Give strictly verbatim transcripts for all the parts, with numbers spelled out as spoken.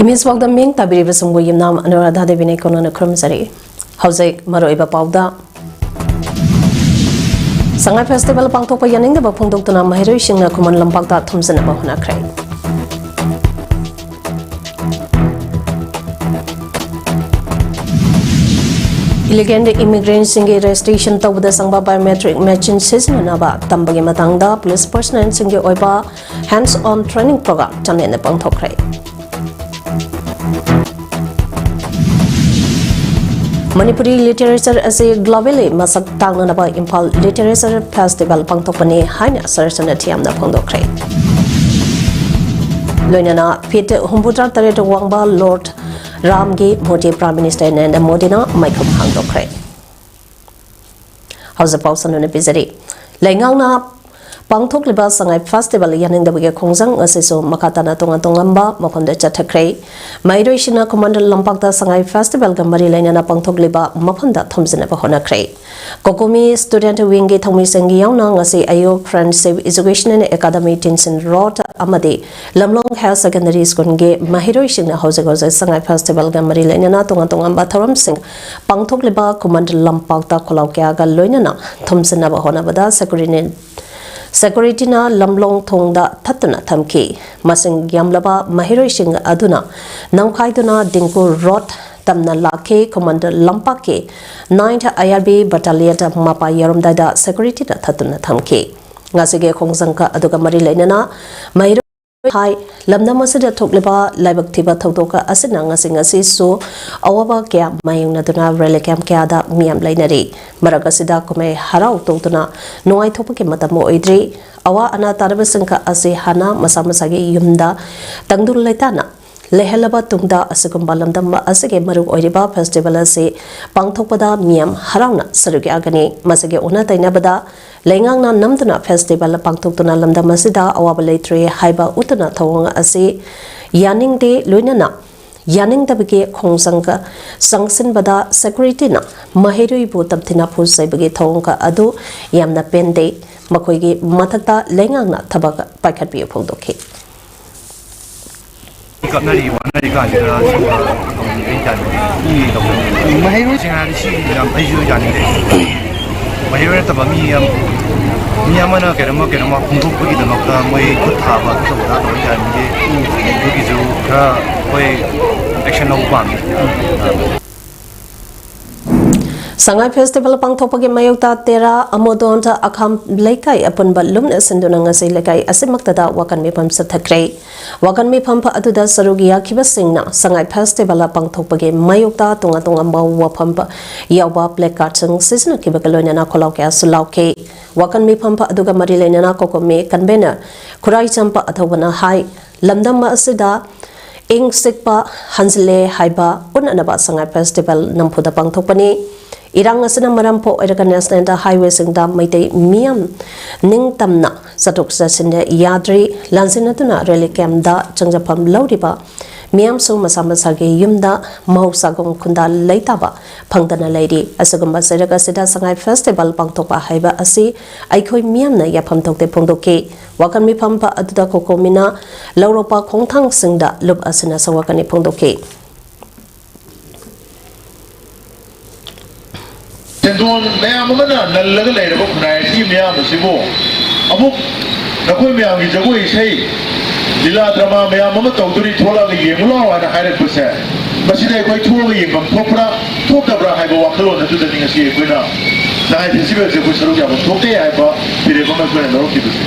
Miss Worldꯗ ꯃꯤꯡ ꯇꯥꯕꯤꯔꯤꯕꯁꯤꯡꯕꯨ ꯌꯨꯝꯅꯥꯝ ꯑꯅꯨꯔꯥꯙꯥ ꯗꯦꯕꯤꯅ ꯀꯣꯟꯅꯅ ꯈꯨꯔꯨꯝꯖꯔꯤ꯫ ꯍꯧꯖꯤꯛ ꯃꯔꯨꯑꯣꯏꯕ ꯄꯥꯎꯗ, ꯁꯉꯥꯏ ꯐꯦꯁꯇꯤꯚꯦꯜ ꯄꯥꯡꯊꯣꯛꯄ ꯌꯥꯅꯤꯡꯗꯕ ꯐꯣꯡꯗꯣꯛꯇꯨꯅ ꯃꯍꯩꯔꯣꯏꯁꯤꯡꯅ ꯈꯨꯃꯟ ꯂꯝꯄꯥꯛꯇ ꯊꯨꯝꯖꯤꯟꯅꯕ ꯍꯣꯠꯅꯈ꯭ꯔꯦ꯫ Illegal immigrantꯁꯤꯡꯒꯤ registration ꯇꯧꯕꯗ ꯆꯪꯕ biometric machine ꯁꯤꯖꯤꯟꯅꯅꯕ ꯇꯝꯕꯒꯤ ꯃꯇꯥꯡꯗ police personnelꯁꯤꯡꯒꯤ ꯑꯣꯏꯕ hands on training program ꯆꯥꯡꯌꯦꯡꯅ ꯄꯥꯡꯊꯣꯛꯈ꯭ꯔꯦ꯫ Manipuri literature ꯑꯁꯤ globally ꯃꯁꯛ ꯇꯥꯛꯅꯅꯕ ꯏꯝꯐꯥꯜ Literature Festival ꯄꯥꯡꯊꯣꯛꯄꯅꯤ ꯍꯥꯏꯅ ꯁꯔꯁꯅ ꯊꯤꯌꯥꯝꯅ ꯐꯣꯡꯗꯣꯛꯈ꯭ꯔꯦ꯫ ꯂꯣꯏꯅꯅ feet ꯍꯨꯝꯐꯨꯇꯔꯥ ꯇꯔꯦꯠ ꯋꯥꯡꯕ Lord ꯔꯥꯝꯒꯤ ꯃꯨꯔꯇꯤ Prime Minister ꯅꯔꯦꯟꯗ꯭ꯔ ꯃꯣꯗꯤꯅ ꯃꯥꯏꯈꯨꯝ ꯍꯥꯡꯗꯣꯛꯈ꯭ꯔꯦ꯫ ꯍꯧꯖꯤꯛ ꯄꯥꯎ ꯁꯟꯗꯣꯛꯅ ꯄꯤꯖꯔꯤ꯫ ꯂꯩꯉꯥꯛꯅ ꯄꯥꯡꯊꯣꯛꯂꯤꯕ ꯁꯉꯥꯏ ꯐꯦꯁꯇꯤꯚꯦꯜ ꯌꯥꯅꯤꯡꯗꯕꯒꯤ ꯈꯣꯡꯖꯪ ꯑꯁꯤꯁꯨ ꯃꯈꯥ ꯇꯥꯅ ꯇꯣꯉꯥꯟ ꯇꯣꯉꯥꯟꯕ ꯃꯐꯝꯗ ꯆꯠꯊꯈ꯭ꯔꯦ꯫ ꯃꯍꯩꯔꯣꯏꯁꯤꯡꯅ ꯈꯨꯃꯟ ꯂꯝꯄꯥꯛꯇ ꯁꯉꯥꯏ ꯐꯦꯁꯇꯤꯚꯦꯜꯒ ꯃꯔꯤ ꯂꯩꯅꯅ ꯄꯥꯡꯊꯣꯛꯂꯤꯕ ꯃꯐꯝꯗ ꯊꯣꯝꯖꯤꯟꯅꯕ ꯍꯣꯠꯅꯈ꯭ꯔꯦ꯫ ꯀꯣꯀꯣꯃꯤ student wingꯒꯤ ꯊꯧꯃꯤꯁꯤꯡ ꯌꯥꯎꯅ ꯉꯁꯤ ꯑꯌꯨꯛ Friendship Educational Academy, ꯇꯤꯟꯁꯤꯟ ꯔꯣꯗ ꯑꯃꯗꯤ ꯂꯝꯂꯣꯡ Higher Secondary Schoolꯒꯤ ꯃꯍꯩꯔꯣꯏꯁꯤꯡꯅ ꯍꯧꯖꯤꯛ ꯍꯧꯖꯤꯛ ꯁꯉꯥꯏ ꯐꯦꯁꯇꯤꯚꯦꯜꯒ ꯃꯔꯤ ꯂꯩꯅꯅ ꯇꯣꯉꯥꯟ ꯇꯣꯉꯥꯟꯕ ꯊꯧꯔꯝꯁꯤꯡ ꯄꯥꯡꯊꯣꯛꯂꯤꯕ ꯈꯨꯃꯟ ꯂꯝꯄꯥꯛꯇ ꯈꯣꯜꯂꯥꯎ ꯀꯌꯥꯒ ꯂꯣꯏꯅꯅ ꯊꯨꯝꯖꯤꯟꯅꯕ ꯍꯣꯠꯅꯕꯗ security, securityꯅ ꯂꯝꯂꯣꯡ ꯊꯣꯡꯗ ꯊꯠꯇꯨꯅ ꯊꯝꯈꯤ꯫ ꯃꯁꯤꯡ ꯌꯥꯝꯂꯕ ꯃꯍꯩꯔꯣꯏꯁꯤꯡ ꯑꯗꯨꯅ ꯅꯝꯈꯥꯏꯗꯨꯅ ꯗꯤꯡꯀꯨ ꯔꯣꯗ ꯇꯝꯅ ꯂꯥꯛꯈꯤ꯫ ꯈꯨꯃꯟ ꯂꯝꯄꯥꯛꯀꯤ ninth IRB battalion ꯃꯄꯥ ꯌꯧꯔꯝꯗꯥꯏꯗ securityꯅ ꯊꯠꯇꯨꯅ ꯊꯝꯈꯤ꯫ ꯉꯁꯤꯒꯤ ꯈꯣꯡꯖꯪ ꯑꯗꯨꯒ ꯃꯔꯤ ꯂꯩꯅꯅ ꯃꯍꯩꯔꯣꯏ ꯍꯥꯏ, ꯂꯝꯗꯝ ꯑꯁꯤꯗ ꯊꯣꯛꯂꯤꯕ ꯂꯥꯏꯕꯛ ꯊꯤꯕ ꯊꯧꯗꯣꯛ ꯑꯁꯤꯅ ꯉꯁꯤ ꯉꯁꯤꯁꯨ ꯑꯋꯥꯕ ꯀꯌꯥ ꯃꯥꯌꯣꯛꯅꯗꯨꯅ relief camp ꯀꯌꯥꯗ ꯃꯤꯌꯥꯝ ꯂꯩꯅꯔꯤ꯫ ꯃꯔꯛ ꯑꯁꯤꯗ ꯀꯨꯝꯍꯩ ꯍꯔꯥꯎ ꯇꯧꯗꯨꯅ ꯅꯨꯡꯉꯥꯏꯊꯣꯛꯄꯒꯤ ꯃꯇꯝ ꯑꯣꯏꯗ꯭ꯔꯤ꯫ ꯑꯋꯥ ꯑꯅꯥ ꯇꯥꯔꯕꯁꯤꯡ ꯑꯁꯤ ꯍꯥꯟꯅ ꯃꯁꯥ ꯃꯁꯥꯒꯤ ꯌꯨꯝꯗ ꯇꯪꯗꯨ ꯂꯩꯇꯥꯅ ꯂꯩꯍꯜꯂꯕ ꯇꯨꯡꯗ ꯑꯁꯤꯒꯨꯝꯕ ꯂꯝꯗꯝ ꯑꯁꯤꯒꯤ ꯃꯔꯨ ꯑꯣꯏꯔꯤꯕ festival ꯑꯁꯤ ꯄꯥꯡꯊꯣꯛꯄꯗ ꯃꯤꯌꯥꯝ ꯍꯔꯥꯎꯅ ꯁꯔꯨꯛ ꯌꯥꯒꯅꯤ꯫ ꯃꯁꯤꯒꯤ ꯑꯣꯟꯅ ꯇꯩꯅꯕꯗ ꯂꯩꯉꯥꯛꯅ ꯅꯝꯗꯨꯅ festival ꯄꯥꯡꯊꯣꯛꯇꯨꯅ ꯂꯝꯗꯝ ꯑꯁꯤꯗ ꯑꯋꯥꯕ ꯂꯩꯇ꯭ꯔꯦ ꯍꯥꯏꯕ ꯎꯠꯇꯨꯅ ꯊꯧꯑꯣꯡ ꯑꯁꯤ ꯌꯥꯅꯤꯡꯗꯦ, ꯂꯣꯏꯅꯅ ꯌꯥꯅꯤꯡꯗꯕꯒꯤ ꯈꯣꯡꯖꯪ ꯆꯪꯁꯤꯟꯕꯗ securityꯅ ꯃꯍꯩꯔꯣꯏꯕꯨ ꯇꯝꯊꯤꯅ ꯐꯨ ꯆꯩꯕꯒꯤ ꯊꯧꯑꯣꯡ ꯑꯗꯨ ꯌꯥꯝꯅ ꯄꯦꯟꯗꯦ꯫ ꯃꯈꯣꯏꯒꯤ ꯃꯊꯛꯇ ꯂꯩꯉꯥꯛꯅ ꯊꯕꯛ ꯄꯥꯏꯈꯠꯄꯤꯌꯨ ꯐꯣꯡꯗꯣꯛꯈꯤ꯫ ꯆꯠꯅꯔꯤ ꯋꯥꯅꯔꯤ ꯀꯥꯟꯁꯤꯗ ꯁꯤꯒꯨꯝꯕ ꯇꯧꯕꯤꯕ ꯌꯥꯅꯤꯡꯗꯦ꯫ ꯃꯍꯩꯔꯣꯏꯁꯤꯡ ꯍꯥꯏꯔꯗꯤ ꯁꯤ ꯌꯥꯝ ꯑꯩꯁꯨ ꯌꯥꯅꯤꯡꯗꯦ꯫ ꯃꯍꯩꯔꯣꯏ ꯅꯠꯇꯕ ꯃꯤ ꯌꯥꯝ, ꯃꯤ ꯑꯃꯅ ꯀꯩꯅꯣꯝꯃ ꯀꯩꯅꯣꯝꯃ ꯐꯣꯡꯗꯣꯛꯄꯒꯤꯗꯃꯛꯇ ꯃꯣꯏ ꯈꯨꯠ ꯊꯥꯕ ꯑꯗꯨ ꯇꯧꯕꯗ ꯇꯧꯕ ꯌꯥꯅꯤꯡꯗꯦ꯫ ꯑꯗꯨꯒꯤꯁꯨ ꯈꯔ ꯑꯩꯈꯣꯏ action ꯂꯧꯕ ꯄꯥꯝꯃꯤ꯫ ꯁꯉꯥꯏ ꯐꯦꯁꯇꯤꯚꯦꯜ ꯄꯥꯡꯊꯣꯛꯄꯒꯤ ꯃꯥꯌꯣꯛꯇ ꯇꯦꯔꯥ ꯑꯃꯣꯗꯣꯟ ꯑꯈꯥꯝ ꯂꯩꯀꯥꯏ ꯑꯄꯨꯟꯕ ꯂꯨꯝꯅ ꯁꯤꯟꯗꯨꯅ ꯉꯁꯤ ꯂꯩꯀꯥꯏ ꯑꯁꯤꯃꯛꯇꯗ ꯋꯥꯀꯟ ꯃꯤꯐꯝ ꯆꯠꯊꯈ꯭ꯔꯦ꯫ ꯋꯥꯀꯟ ꯃꯤꯐꯝ ꯑꯗꯨꯗ ꯁꯔꯨꯛ ꯌꯥꯈꯤꯕꯁꯤꯡꯅ ꯁꯉꯥꯏ ꯐꯦꯁꯇꯤꯚꯦꯜ ꯄꯥꯡꯊꯣꯛꯄꯒꯤ ꯃꯥꯌꯣꯛꯇ ꯇꯣꯉꯥꯟ ꯇꯣꯉꯥꯟꯕ ꯋꯥꯐꯝ ꯌꯥꯎꯕ placardꯁꯤꯡ ꯁꯤꯖꯤꯟꯅꯈꯤꯕꯒ ꯂꯣꯏꯅꯅ ꯈꯣꯜꯂꯥꯎ ꯀꯌꯥꯁꯨ ꯂꯥꯎꯈꯤ꯫ ꯋꯥꯀꯟ ꯃꯤꯐꯝ ꯑꯗꯨꯒ ꯃꯔꯤ ꯂꯩꯅꯅ ꯀꯣꯀꯣꯃꯤ convener ꯈꯨꯔꯥꯏ ꯆꯝꯄ ꯑꯊꯧꯕꯅ ꯍꯥꯏ, ꯂꯝꯗꯝ ꯑꯁꯤꯗ ꯏꯪ ꯆꯤꯛꯄ ꯍꯟꯖꯤꯜꯂꯦ ꯍꯥꯏꯕ ꯎꯠꯅꯅꯕ ꯁꯉꯥꯏ ꯐꯦꯁꯇꯤꯚꯦꯜ ꯅꯝꯐꯨꯗ ꯄꯥꯡꯊꯣꯛꯄꯅꯤ꯫ ꯏꯔꯥꯡ ꯑꯁꯤꯅ ꯃꯔꯝ ꯑꯣꯏꯔꯒ national highwayꯁꯤꯡꯗ ꯃꯩꯇꯩ ꯃꯤꯌꯥꯝ ꯅꯤꯡꯇꯝꯅ ꯆꯠꯊꯣꯛ ꯆꯠꯁꯤꯟ ꯌꯥꯗ꯭ꯔꯤ꯫ ꯂꯥꯟꯖꯦꯟꯅꯗꯨꯅ rally campꯗ ꯆꯪꯖꯐꯝ ꯂꯧꯔꯤꯕ ꯃꯤꯌꯥꯝꯁꯨ ꯃꯁꯥ ꯃꯁꯥꯒꯤ ꯌꯨꯝꯗ ꯃꯍꯧꯁꯥꯒꯨꯝ ꯈꯨꯟꯗꯥ ꯂꯩꯇꯥꯕ ꯐꯪꯗꯅ ꯂꯩꯔꯤ꯫ ꯑꯁꯤꯒꯨꯝꯕ ꯆꯩꯔꯛ ꯑꯁꯤꯗ ꯁꯉꯥꯏ ꯐꯦꯁꯇꯤꯚꯦꯜ ꯄꯥꯡꯊꯣꯛꯄ ꯍꯥꯏꯕ ꯑꯁꯤ ꯑꯩꯈꯣꯏ ꯃꯤꯌꯥꯝꯅ ꯌꯥꯐꯝ ꯊꯣꯛꯇꯦ ꯐꯣꯡꯗꯣꯛꯈꯤ꯫ ꯋꯥꯀꯟ ꯃꯤꯐꯝ ꯑꯗꯨꯗ ꯀꯣꯀꯣꯃꯤꯅ ꯂꯧꯔꯛꯄ ꯈꯣꯡꯊꯥꯡꯁꯤꯡꯗ ꯂꯨꯞ ꯑꯁꯤꯅ ꯁꯧꯒꯠꯀꯅꯤ ꯐꯣꯡꯗꯣꯛꯈꯤ꯫ ꯁꯦꯟꯗꯣꯟ ꯃꯌꯥꯝ ꯑꯃꯅ ꯅꯜꯂꯒ ꯂꯩꯔꯕ ꯈꯨꯟꯅꯥꯏ ꯑꯁꯤꯒꯤ ꯃꯤꯌꯥꯝ ꯑꯁꯤꯕꯨ ꯑꯃꯨꯛ ꯅꯈꯣꯏ ꯃꯌꯥꯝꯒꯤ ꯖꯒꯣꯏ ꯏꯁꯩ, ꯂꯤꯂꯥ ꯗ꯭ꯔꯃꯥ ꯃꯌꯥꯝ ꯑꯃ ꯇꯧꯗꯣꯔꯤ, ꯊꯣꯛꯂꯛꯑꯒ ꯌꯦꯡꯉꯨ ꯂꯥꯎ ꯍꯥꯏꯅ ꯍꯥꯏꯔꯛꯄꯁꯦ, ꯃꯁꯤꯗ ꯑꯩꯈꯣꯏ ꯊꯣꯛꯑꯒ ꯌꯦꯡꯐꯝ ꯊꯣꯛꯄ꯭ꯔꯥ ꯊꯣꯛꯇꯕ꯭ꯔꯥ ꯍꯥꯏꯕ ꯋꯥꯈꯜꯂꯣꯟ ꯑꯗꯨꯗꯅꯤ ꯉꯁꯤ ꯑꯩꯈꯣꯏꯅ ꯁꯉꯥꯏ ꯐꯦꯁꯇꯤꯚꯦꯜꯁꯦ ꯑꯩꯈꯣꯏ ꯁꯔꯨꯛ ꯌꯥꯐꯝ ꯊꯣꯛꯇꯦ ꯍꯥꯏꯕ ꯐꯤꯔꯦꯞ ꯑꯃ ꯑꯩꯈꯣꯏꯅ ꯂꯧꯔꯛꯈꯤꯕꯁꯦ꯫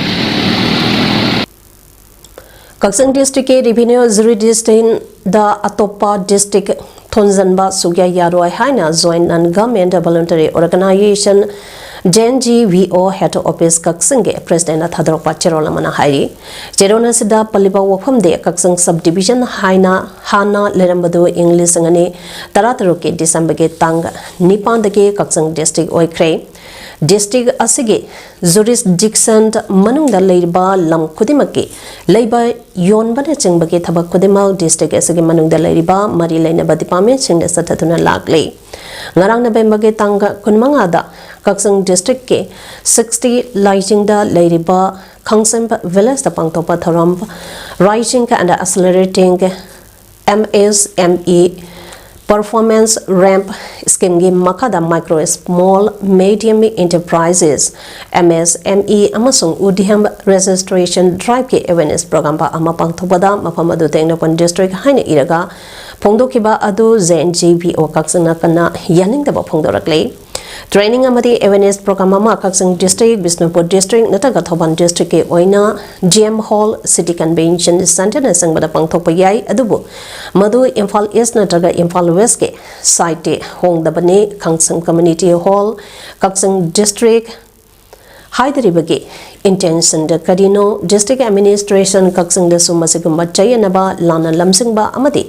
ꯀꯛꯆꯤꯡ districtꯀꯤ revenue jurisdictionꯗ ꯑꯇꯣꯞꯄ district ꯊꯣꯟꯖꯟꯕ ꯁꯨꯛꯌꯥ ꯌꯥꯔꯣꯏ ꯍꯥꯏꯅ Joint Non Government Voluntary Organization, JNGVO head office ꯀꯛꯆꯤꯡꯒꯤ presidentꯅ ꯊꯥꯗꯣꯔꯛꯄ ꯆꯦꯔꯣꯜ ꯑꯃꯅ ꯍꯥꯏꯔꯤ꯫ ꯆꯦꯔꯣꯜ ꯑꯁꯤꯗ ꯄꯜꯂꯤꯕ ꯋꯥꯐꯝꯗꯤ ꯀꯛꯆꯤꯡ subdivision ꯍꯥꯏꯅ ꯍꯥꯟꯅ ꯂꯩꯔꯝꯕꯗꯨ ꯏꯪ ꯂꯤꯁꯤꯡ ꯑꯅꯤ ꯇꯔꯥꯇꯔꯨꯛꯀꯤ Decemberꯒꯤ ꯇꯥꯡ ꯅꯤꯄꯥꯟꯗꯒꯤ ꯀꯛꯆꯤꯡ district ꯑꯣꯏꯈ꯭ꯔꯦ꯫ District ꯑꯁꯤꯒꯤ jurisdiction ꯃꯅꯨꯡꯗ ꯂꯩꯔꯤꯕ ꯂꯝ ꯈꯨꯗꯤꯡꯃꯛꯀꯤ ꯂꯩꯕ ꯌꯣꯟꯕꯅꯆꯤꯡꯕꯒꯤ ꯊꯕꯛ ꯈꯨꯗꯤꯡꯃꯛ district ꯑꯁꯤꯒꯤ ꯃꯅꯨꯡꯗ ꯂꯩꯔꯤꯕ ꯃꯔꯤ ꯂꯩꯅꯕ departmentꯁꯤꯡꯗ ꯆꯠꯊꯗꯨꯅ ꯂꯥꯛꯂꯤ꯫ ꯉꯔꯥꯡ Novemberꯒꯤ ꯇꯥꯡ ꯀꯨꯟꯃꯉꯥꯗ ꯀꯛꯆꯤꯡ ꯗꯤꯁꯇ꯭ꯔꯤꯛꯀꯤ ꯁꯤꯛꯁꯇꯤ ꯂꯥꯏꯖꯤꯡꯗ ꯂꯩꯔꯤꯕ ꯈꯪꯁꯦꯝꯕ ꯚꯤꯂꯦꯖꯇ ꯄꯥꯡꯊꯣꯛꯄ ꯊꯧꯔꯝ Rising and Accelerating MSME Performance Ramp Scheme ꯒꯤ ꯃꯈꯥꯗ Micro Small Medium Enterprises, MSME, ꯑꯃꯁꯨꯡ Udyam Registration Drive ꯀꯤ awareness program ꯑꯃ ꯄꯥꯡꯊꯣꯛꯄꯗ ꯃꯐꯝ ꯑꯗꯨ ꯇꯦꯡꯅꯧꯄꯜ ꯗꯤꯁꯇ꯭ꯔꯤꯛ ꯍꯥꯏꯅ ꯏꯔꯒ ꯐꯣꯡꯗꯣꯛꯈꯤꯕ ꯑꯗꯨ J N G B O ꯀꯛꯆꯤꯡꯅ ꯀꯟꯅ ꯌꯥꯅꯤꯡꯗꯕ ꯐꯣꯡꯗꯣꯔꯛꯂꯤ꯫ Training ꯑꯃꯗꯤ awareness program ꯑꯃ ꯀꯛꯆꯤꯡ ꯗꯤꯁꯇ꯭ꯔꯤꯛ, ꯕꯤꯁꯅꯨꯄꯨꯔ ꯗꯤꯁꯇ꯭ꯔꯤꯛ ꯅꯠꯇ꯭ꯔꯒ ꯊꯧꯕꯥꯜ ꯗꯤꯁꯇ꯭ꯔꯤꯛꯀꯤ ꯑꯣꯏꯅ G M Hall, City Convention Centre ꯅꯆꯤꯡꯕꯗ ꯄꯥꯡꯊꯣꯛꯄ ꯌꯥꯏ, ꯑꯗꯨꯕꯨ ꯃꯗꯨ ꯏꯝꯐꯥꯜ ꯏꯁ ꯅꯠꯇ꯭ꯔꯒ ꯏꯝꯐꯥꯜ ꯋꯦꯁꯀꯤ ꯁꯥꯏꯠꯇꯤ ꯍꯣꯡꯗꯕꯅꯤ꯫ ꯈꯪꯁꯦꯝ Community Hall, ꯀꯛꯆꯤꯡ ꯗꯤꯁꯇ꯭ꯔꯤꯛ ꯍꯥꯏꯗꯔꯤꯕꯒꯤ intention ꯗ ꯀꯔꯤꯅꯣ? District Administration ꯀꯛꯆꯤꯡꯗꯁꯨ ꯃꯁꯤꯒꯨꯝꯕ ꯆꯌꯦꯠꯅꯕ, ꯂꯥꯟꯅ ꯂꯝꯖꯤꯡꯕ ꯑꯃꯗꯤ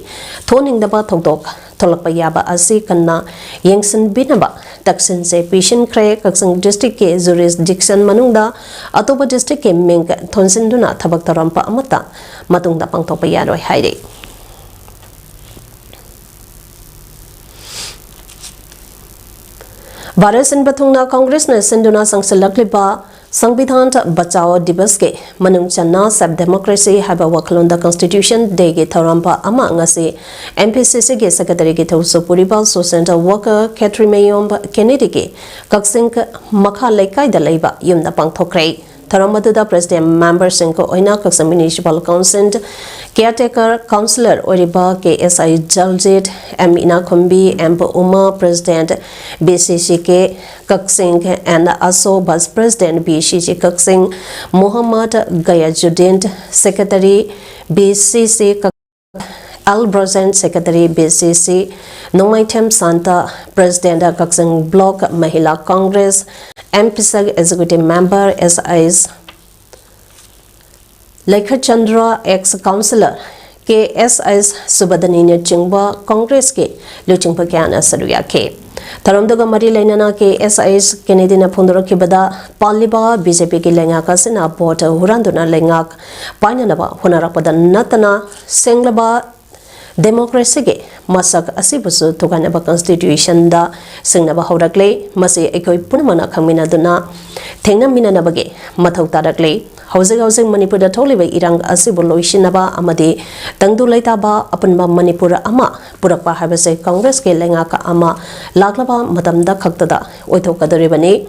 ꯊꯣꯛꯍꯟꯅꯤꯡꯗꯕ ꯊꯧꯗꯣꯛ ꯊꯣꯛꯂꯛꯄ ꯌꯥꯕ ꯑꯁꯤ ꯀꯟꯅ ꯌꯦꯡꯁꯤꯟꯕꯤꯅꯕ ꯇꯛꯁꯤꯟꯁꯦ ꯄꯤꯁꯤꯟꯈ꯭ꯔꯦ꯫ ꯀꯛꯆꯤꯡ ꯗꯤꯁꯇ꯭ꯔꯤꯛꯀꯤ jurisdiction ꯃꯅꯨꯡꯗ ꯑꯇꯣꯞꯄ ꯗꯤꯁꯇ꯭ꯔꯤꯛꯀꯤ ꯃꯤꯡ ꯊꯣꯟꯖꯤꯟꯗꯨꯅ ꯊꯕꯛ ꯊꯧꯔꯝ ꯑꯃꯠꯇ ꯃꯇꯨꯡꯗ ꯄꯥꯡꯊꯣꯛꯄ ꯌꯥꯔꯣꯏ ꯍꯥꯏꯔꯤ꯫ ꯚꯥꯔꯠ ꯁꯤꯟꯕ ꯊꯨꯡꯅ ꯀꯪꯒ꯭ꯔꯦꯁꯅ ꯁꯤꯟꯗꯨꯅ ꯆꯪꯁꯤꯜꯂꯛꯂꯤꯕ ꯁꯪꯕꯤꯙꯥꯟ ꯕꯆꯥꯑꯣ ꯗꯤꯕꯁꯀꯤ ꯃꯅꯨꯡ ꯆꯟꯅ Self Democracy ꯍꯥꯏꯕ ꯋꯥꯈꯜꯂꯣꯟꯗ Constitution Day ꯒꯤ ꯊꯧꯔꯝ ꯑꯃ ꯉꯁꯤ M P C C ꯒꯤ Secretary ꯒꯤ ꯊꯧꯁꯨ ꯄꯨꯔꯤꯕ social worker ꯈꯦꯇ꯭ꯔꯤꯃꯌꯨꯝ ꯀꯦꯅꯦꯗꯤꯒꯤ ꯀꯛꯆꯤꯡ ꯃꯈꯥ ꯂꯩꯀꯥꯏꯗ ꯂꯩꯕ ꯌꯨꯝꯗ ꯄꯥꯡꯊꯣꯛꯈ꯭ꯔꯦ꯫ ꯊꯧꯔꯝ ꯑꯗꯨꯗ President member ꯁꯤꯡꯒ ꯑꯣꯏꯅ Kakching Municipal Council caretaker councillor ꯑꯣꯏꯔꯤꯕ K S I Jaljit, M Inakhumbi, M Uma, President B C C K Kakching, N Asho, Vice President B C C Kakching, Muhammad Gayazuddin, Secretary B C C ꯀꯛ-, L Brojen, Secretary B C C, Nongmaithem Shanta, President Kakching Block Mahila Congress, M Pishak Executive Member S I Leikhatchandra, ex councillor K S S ꯁꯨꯕꯗꯅꯤꯅꯆꯤꯡꯕ ꯀꯪꯒ꯭ꯔꯦꯁꯀꯤ ꯂꯨꯆꯤꯡꯕ ꯀꯌꯥꯅ ꯁꯔꯨꯛ ꯌꯥꯈꯤ꯫ ꯊꯧꯔꯝꯗꯨꯒ ꯃꯔꯤ ꯂꯩꯅꯅ K S S ꯀꯦꯅꯦꯗꯤꯅ ꯐꯣꯡꯗꯣꯔꯛꯈꯤꯕꯗ, ꯄꯥꯜꯂꯤꯕ B J P ꯒꯤ ꯂꯩꯉꯥꯛ ꯑꯁꯤꯅ vote ꯍꯨꯔꯥꯟꯗꯨꯅ ꯂꯩꯉꯥꯛ ꯄꯥꯏꯅꯅꯕ ꯍꯣꯠꯅꯔꯛꯄꯗ ꯅꯠꯇꯅ ꯁꯦꯡꯂꯕ democracyꯒꯤ ꯃꯁꯛ ꯑꯁꯤꯕꯨꯁꯨ ꯊꯨꯒꯥꯏꯅꯕ constitutionꯗ ꯁꯤꯡꯅꯕ ꯍꯧꯔꯛꯂꯦ꯫ ꯃꯁꯤ ꯑꯩꯈꯣꯏ ꯄꯨꯝꯅꯃꯛꯅ ꯈꯪꯃꯤꯟꯅꯗꯨꯅ ꯊꯦꯡꯅꯃꯤꯟꯅꯅꯕꯒꯤ ꯃꯊꯧ ꯇꯥꯔꯛꯂꯤ꯫ ꯍꯧꯖꯤꯛ ꯍꯧꯖꯤꯛ ꯃꯅꯤꯄꯨꯔꯗ ꯊꯣꯛꯂꯤꯕ ꯏꯔꯥꯡ ꯑꯁꯤꯕꯨ ꯂꯣꯏꯁꯤꯟꯅꯕ ꯑꯃꯗꯤ ꯇꯪꯗꯨ ꯂꯩꯇꯥꯕ ꯑꯄꯨꯟꯕ ꯃꯅꯤꯄꯨꯔ ꯑꯃ ꯄꯨꯔꯛꯄ ꯍꯥꯏꯕꯁꯦ ꯀꯪꯒ꯭ꯔꯦꯁꯀꯤ ꯂꯩꯉꯥꯛ ꯑꯃ ꯂꯥꯛꯂꯕ ꯃꯇꯝꯗ ꯈꯛꯇꯗ ꯑꯣꯏꯊꯣꯛꯀꯗꯧꯔꯤꯕꯅꯤ꯫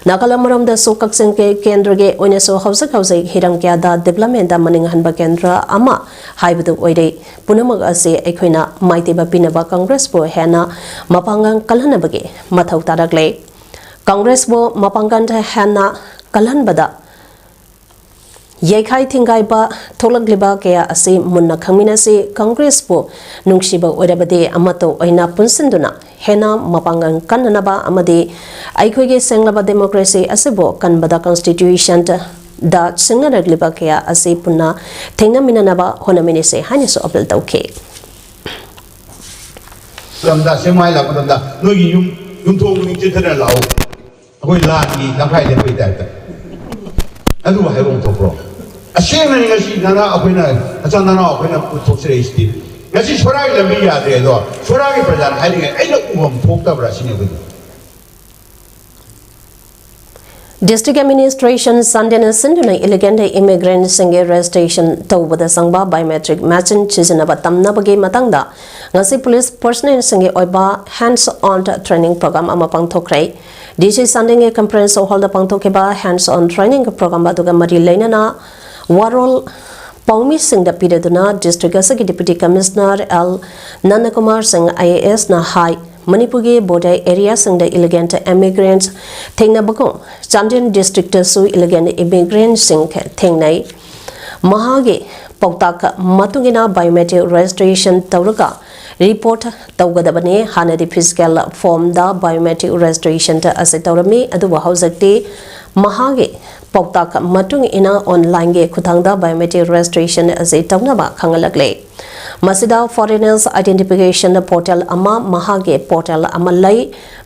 ꯅꯥꯒꯥꯂꯦꯟ ꯃꯔꯣꯝꯗꯁꯨ ꯀꯛꯆꯤꯡ ꯀꯦ-, ꯀꯦꯟꯗ꯭ꯔꯒꯤ ꯑꯣꯏꯅꯁꯨ ꯍꯧꯖꯤꯛ ꯍꯧꯖꯤꯛ ꯍꯤꯔꯝ ꯀꯌꯥꯗ developmentꯗ ꯃꯅꯤꯡ ꯍꯟꯕ ꯀꯦꯟꯗ꯭ꯔ ꯑꯃ ꯍꯥꯏꯕꯗꯨ ꯑꯣꯏꯔꯦ꯫ ꯄꯨꯝꯅꯃꯛ ꯑꯁꯤ ꯑꯩꯈꯣꯏꯅ ꯃꯥꯏꯊꯤꯕ ꯄꯤꯅꯕ ꯀꯪꯒ꯭ꯔꯦꯁꯄꯨ ꯍꯦꯟꯅ ꯃꯄꯥꯡꯒꯜ ꯀꯜꯍꯟꯅꯕꯒꯤ ꯃꯊꯧ ꯇꯥꯔꯛꯂꯦ꯫ ꯀꯪꯒ꯭ꯔꯦꯁꯄꯨ ꯃꯄꯥꯡꯒꯜ ꯍꯦꯟꯅ ꯀꯜꯍꯟꯕꯗ ꯌꯩꯈꯥꯏ ꯊꯤꯡꯒꯥꯏꯕ ꯊꯣꯛꯂꯛꯂꯤꯕ ꯀꯌꯥ ꯑꯁꯤ ꯃꯨꯟꯅ ꯈꯪꯃꯤꯟꯅꯁꯤ꯫ ꯀꯪꯒ꯭ꯔꯦꯁꯄꯨ ꯅꯨꯡꯁꯤꯕ ꯑꯣꯏꯔꯕꯗꯤ ꯑꯃꯠꯇ ꯑꯣꯏꯅ ꯄꯨꯟꯁꯤꯟꯗꯨꯅ ꯍꯦꯟꯅ ꯃꯄꯥꯡꯒꯜ ꯀꯟꯅꯅꯕ ꯑꯃꯗꯤ ꯑꯩꯈꯣꯏꯒꯤ ꯁꯦꯡꯂꯕ democracy ꯑꯁꯤꯕꯨ ꯀꯟꯕꯗ constitutionꯗ ꯁꯤꯡꯅꯔꯛꯂꯤꯕ ꯀꯌꯥ ꯑꯁꯤ ꯄꯨꯟꯅ ꯊꯦꯡꯅꯃꯤꯟꯅꯅꯕ ꯍꯣꯠꯅꯃꯤꯟꯅꯁꯤ ꯍꯥꯏꯅꯁꯨ appeal ꯇꯧꯈꯤ꯫ ꯃꯇꯝꯗ, ꯁꯦꯡꯃꯥꯏ ꯂꯥꯛꯄ ꯃꯇꯝꯗ ꯅꯣꯏꯒꯤ ꯌꯨꯝ, ꯌꯨꯝꯊꯣꯡ ꯈꯨꯗꯤꯡ ꯆꯦꯟꯊꯗꯅ ꯂꯥꯛꯑꯣ꯫ ꯑꯩꯈꯣꯏ ꯂꯥꯟꯒꯤ ꯂꯝꯈꯥꯏ ꯂꯦꯞꯄꯒꯤ typeꯇ꯫ ꯑꯗꯨꯕꯨ ꯍꯥꯏꯐꯝ ꯊꯣꯛꯄ꯭ꯔꯣ? ꯑꯁꯦꯡꯕꯅꯤ, ꯉꯁꯤ ꯅꯅꯥꯎ ꯑꯩꯈꯣꯏꯅ, ꯅꯆꯥ ꯅꯅꯥꯎ ꯑꯩꯈꯣꯏꯅ ꯄꯨꯊꯣꯛꯆꯔꯛꯏꯁꯤꯗꯤ꯫ ꯉꯁꯤ ꯁꯣꯔꯥꯒꯤ ꯂꯝꯕꯤ ꯌꯥꯗ꯭ꯔꯦ ꯑꯗꯣ, ꯁꯣꯔꯥꯒꯤ ꯄ꯭ꯔꯖꯥꯅ ꯍꯥꯏꯔꯤꯉꯩ ꯑꯩꯅ ꯎꯐꯝ ꯊꯣꯛꯇꯕ꯭ꯔꯥ ꯁꯤꯅꯤ ꯑꯩꯈꯣꯏꯗꯤ꯫ District Administration ꯆꯥꯟꯗꯦꯜꯅ ꯁꯤꯟꯗꯨꯅ illegal immigrantꯁꯤꯡꯒꯤ registration ꯇꯧꯕꯗ ꯆꯪꯕ biometric machine ꯁꯤꯖꯤꯟꯅꯕ ꯇꯝꯅꯕꯒꯤ ꯃꯇꯥꯡꯗ ꯉꯁꯤ police personnelꯁꯤꯡꯒꯤ ꯑꯣꯏꯕ hands-on training program ꯑꯃ ꯄꯥꯡꯊꯣꯛꯈ꯭ꯔꯦ꯫ DC ꯆꯥꯟꯗꯦꯜꯒꯤ conference hallꯗ ꯄꯥꯡꯊꯣꯛꯈꯤꯕ hands-on training program ꯑꯗꯨꯒ ꯃꯔꯤ ꯂꯩꯅꯅ ꯋꯥꯔꯣꯜ ꯄꯥꯎꯃꯤꯁꯤꯡꯗ ꯄꯤꯔꯗꯨꯅ district ꯑꯁꯤꯒꯤ Deputy Commissioner L ꯅꯟꯗꯀꯨꯃꯥꯔ ꯁꯤꯡ IASꯅ ꯍꯥꯏ, ꯃꯅꯤꯄꯨꯔꯒꯤ border areaꯁꯤꯡꯗ illegal immigrants ꯊꯦꯡꯅꯕꯒꯨꯝ Chandel districtꯇꯁꯨ illegal immigrantꯁꯤꯡ ꯊꯦꯡꯅꯩ꯫ ꯃꯍꯥꯛꯀꯤ ꯄꯥꯎꯇꯥꯛ ꯃꯇꯨꯡ ꯏꯟꯅ biometric registration ꯇꯧꯔꯒ report ꯇꯧꯒꯗꯕꯅꯤ꯫ ꯍꯥꯟꯅꯗꯤ physical formꯗ biometric registration ꯑꯁꯤ ꯇꯧꯔꯝꯃꯤ, ꯑꯗꯨꯕꯨ ꯍꯧꯖꯤꯛꯇꯤ ꯃꯍꯥꯛꯀꯤ ꯄꯥꯎꯇꯥꯛ ꯃꯇꯨꯡ ꯏꯟꯅ onlineꯒꯤ ꯈꯨꯠꯊꯥꯡꯗ biometric registration ꯑꯁꯤ ꯇꯧꯅꯕ ꯈꯪꯍꯜꯂꯛꯂꯦ꯫ ꯃꯁꯤꯗ foreigners identification portal ꯑꯃ, ꯃꯍꯥꯛꯀꯤ portal ꯑꯃ ꯂꯩ꯫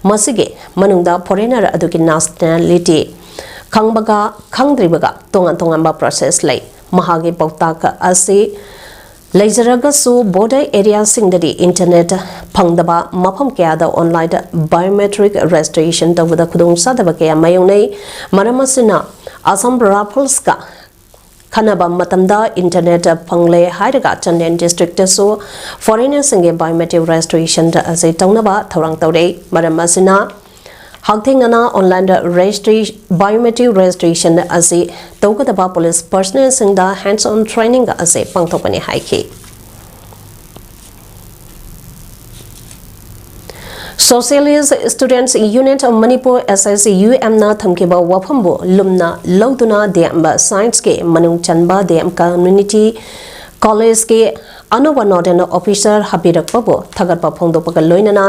ꯃꯁꯤꯒꯤ ꯃꯅꯨꯡꯗ foreigner ꯑꯗꯨꯒꯤ nationality ꯈꯪꯕꯒ ꯈꯪꯗ꯭ꯔꯤꯕꯒ ꯇꯣꯉꯥꯟ ꯇꯣꯉꯥꯟꯕ process ꯂꯩ꯫ ꯃꯍꯥꯛꯀꯤ ꯄꯥꯎꯇꯥꯛ ꯑꯁꯤ ꯂꯩꯖꯔꯒꯁꯨ, ꯕꯣꯔꯗꯔ ꯑꯦꯔꯤꯌꯥꯁꯤꯡꯗꯗꯤ ꯏꯟꯇꯔꯅꯦꯠ ꯐꯪꯗꯕ ꯃꯐꯝ ꯀꯌꯥꯗ ꯑꯣꯟꯂꯥꯏꯟꯗ ꯕꯥꯏꯑꯣꯃꯦꯇ꯭ꯔꯤꯛ ꯔꯦꯖꯤꯁꯇ꯭ꯔꯦꯁꯟ ꯇꯧꯕꯗ ꯈꯨꯗꯣꯡꯆꯥꯗꯕ ꯀꯌꯥ ꯃꯥꯌꯣꯛꯅꯩ꯫ ꯃꯔꯝ ꯑꯁꯤꯅ, ꯑꯁꯥꯝ ꯔꯥꯏꯐꯜꯁꯀ ꯈꯟꯅꯕ ꯃꯇꯝꯗ ꯏꯟꯇꯔꯅꯦꯠ ꯐꯪꯂꯦ ꯍꯥꯏꯔꯒ ꯆꯥꯟꯗꯦꯜ ꯗꯤꯁꯇ꯭ꯔꯤꯛꯇꯁꯨ ꯐꯣꯔꯦꯅꯔꯁꯤꯡꯒꯤ ꯕꯥꯏꯑꯣꯃꯦꯇ꯭ꯔꯤꯛ ꯔꯦꯖꯤꯁꯇ꯭ꯔꯦꯁꯟ ꯑꯁꯤ ꯇꯧꯅꯕ ꯊꯧꯔꯥꯡ ꯇꯧꯔꯦ꯫ ꯃꯔꯝ ꯑꯁꯤꯅ, ꯍꯛꯊꯦꯡꯅꯅ ꯑꯣꯟꯂꯥꯏꯟꯗ ꯔꯦꯖꯤꯁꯇ꯭ꯔꯤ ꯕꯥꯏꯑꯣꯃꯦꯇ꯭ꯔꯤꯛ ꯔꯦꯖꯤꯁꯇ꯭ꯔꯦꯁꯟ ꯑꯁꯤ ꯇꯧꯒꯗꯕ ꯄꯨꯂꯤꯁ ꯄꯔꯁꯅꯦꯜꯁꯤꯡꯗ ꯍꯦꯟꯁ ꯑꯣꯟ ꯇ꯭ꯔꯦꯅꯤꯡ ꯑꯁꯤ ꯄꯥꯡꯊꯣꯛꯀꯅꯤ ꯍꯥꯏꯈꯤ꯫ Socialist Students Union of Manipur, S S U M ꯅ ꯊꯝꯈꯤꯕ ꯋꯥꯐꯝꯕꯨ ꯂꯨꯝꯅ ꯂꯧꯗꯨꯅ ꯗꯤ ꯑꯦꯝ ꯁꯥꯏꯟꯁꯀꯤ ꯃꯅꯨꯡ ꯆꯟꯕ ꯗꯤ ꯑꯦꯝ ꯀꯝꯃ꯭ꯌꯨꯅꯤꯇꯤ ꯀꯣꯂꯦꯖꯀꯤ ꯑꯅꯧꯕ ꯅꯣꯗꯦꯜ ꯑꯣꯐꯤꯁꯥꯔ ꯍꯥꯞꯄꯤꯔꯛꯄꯕꯨ ꯊꯥꯒꯠꯄ ꯐꯣꯡꯗꯣꯛꯄꯒ ꯂꯣꯏꯅꯅ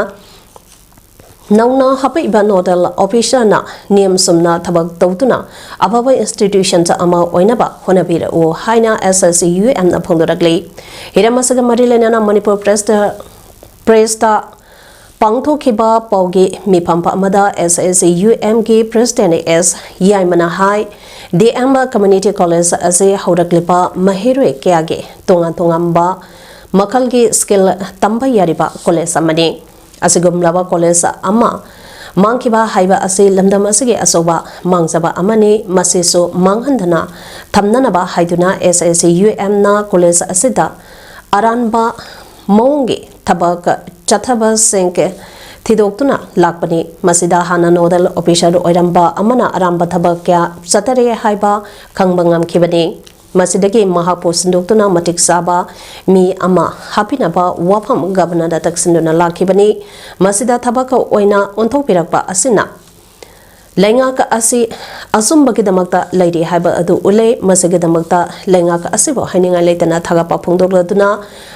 ꯅꯧꯅ ꯍꯥꯞꯄꯛꯏꯕ ꯅꯣꯗꯦꯜ ꯑꯣꯐꯤꯁꯥꯔꯅ ꯅꯤꯌꯝ ꯆꯨꯝꯅ ꯊꯕꯛ ꯇꯧꯗꯨꯅ ꯑꯐꯕ ꯏꯟꯁꯇꯤꯇ꯭ꯌꯨꯁꯟ ꯑꯃ ꯑꯣꯏꯅꯕ ꯍꯣꯠꯅꯕꯤꯔꯛꯎ ꯍꯥꯏꯅ S S U M ꯅ ꯐꯣꯡꯗꯣꯔꯛꯂꯤ꯫ ꯍꯤꯔꯝ ꯑꯁꯤꯒ ꯃꯔꯤ ꯂꯩꯅꯅ ꯃꯅꯤꯄꯨꯔ ꯄ꯭ꯔꯦꯁꯇ ꯄ꯭ꯔꯦꯁꯇ ꯄꯥꯡꯊꯣꯛꯈꯤꯕ ꯄꯥꯎꯒꯤ ꯃꯤꯐꯝ ꯑꯃꯗ S S U M ꯒꯤ ꯄ꯭ꯔꯦꯁꯤꯗꯦꯟ ꯑꯦꯁ ꯌꯥꯏꯃꯅ ꯍꯥꯏ, ꯗꯤ ꯑꯦꯝ ꯀꯝꯃ꯭ꯌꯨꯅꯤꯇꯤ ꯀꯣꯂꯦꯖ ꯑꯁꯤ ꯍꯧꯔꯛꯂꯤꯕ ꯃꯍꯩꯔꯣꯏ ꯀꯌꯥꯒꯤ ꯇꯣꯉꯥꯟ ꯇꯣꯉꯥꯟꯕ ꯃꯈꯜꯒꯤ ꯁ꯭ꯀꯤꯜ ꯇꯝꯕ ꯌꯥꯔꯤꯕ ꯀꯣꯂꯦꯖ ꯑꯃꯅꯤ꯫ ꯑꯁꯤꯒꯨꯝꯂꯕ ꯀꯣꯂꯦꯖ ꯑꯃ ꯃꯥꯡꯈꯤꯕ ꯍꯥꯏꯕ ꯑꯁꯤ ꯂꯝꯗꯝ ꯑꯁꯤꯒꯤ ꯑꯆꯧꯕ ꯃꯥꯡꯖꯕ ꯑꯃꯅꯤ꯫ ꯃꯁꯤꯁꯨ ꯃꯥꯡꯍꯟꯗꯅ ꯊꯝꯅꯅꯕ ꯍꯥꯏꯗꯨꯅ S S U M ꯅ ꯀꯣꯂꯦꯖ ꯑꯁꯤꯗ ꯑꯔꯥꯟꯕ ꯃꯑꯣꯡꯒꯤ ꯊꯕꯛ ꯆꯠꯊꯕꯁꯤꯡ ꯊꯤꯗꯣꯛꯇꯨꯅ ꯂꯥꯛꯄꯅꯤ꯫ ꯃꯁꯤꯗ ꯍꯥꯟꯅ ꯅꯣꯗꯦꯜ ꯑꯣꯐꯤꯁꯥꯔ ꯑꯣꯏꯔꯝꯕ ꯑꯃꯅ ꯑꯔꯥꯟꯕ ꯊꯕꯛ ꯀꯌꯥ ꯆꯠꯊꯔꯦ ꯍꯥꯏꯕ ꯈꯪꯕ ꯉꯝꯈꯤꯕꯅꯤ꯫ ꯃꯁꯤꯗꯒꯤ ꯃꯍꯥꯛꯄꯨ ꯁꯤꯟꯗꯣꯛꯇꯨꯅ ꯃꯇꯤꯛ ꯆꯥꯕ ꯃꯤ ꯑꯃ ꯍꯥꯞꯄꯤꯅꯕ ꯋꯥꯐꯝ ꯒꯕꯔꯅꯔꯗ ꯇꯛꯁꯤꯟꯗꯨꯅ ꯂꯥꯛꯈꯤꯕꯅꯤ꯫ ꯃꯁꯤꯗ ꯊꯕꯛ ꯑꯣꯏꯅ ꯑꯣꯟꯊꯣꯛꯄꯤꯔꯛꯄ ꯑꯁꯤꯅ ꯂꯩꯉꯥꯛ ꯑꯁꯤ ꯑꯆꯨꯝꯕꯒꯤꯗꯃꯛꯇ ꯂꯩꯔꯤ ꯍꯥꯏꯕ ꯑꯗꯨ ꯎꯠꯂꯦ꯫ ꯃꯁꯤꯒꯤꯗꯃꯛꯇ ꯂꯩꯉꯥꯛ ꯑꯁꯤꯕꯨ ꯍꯥꯏꯅꯤꯡꯉꯥꯏ ꯂꯩꯇꯅ ꯊꯥꯒꯠꯄ ꯐꯣꯡꯗꯣꯛꯂꯗꯨꯅ,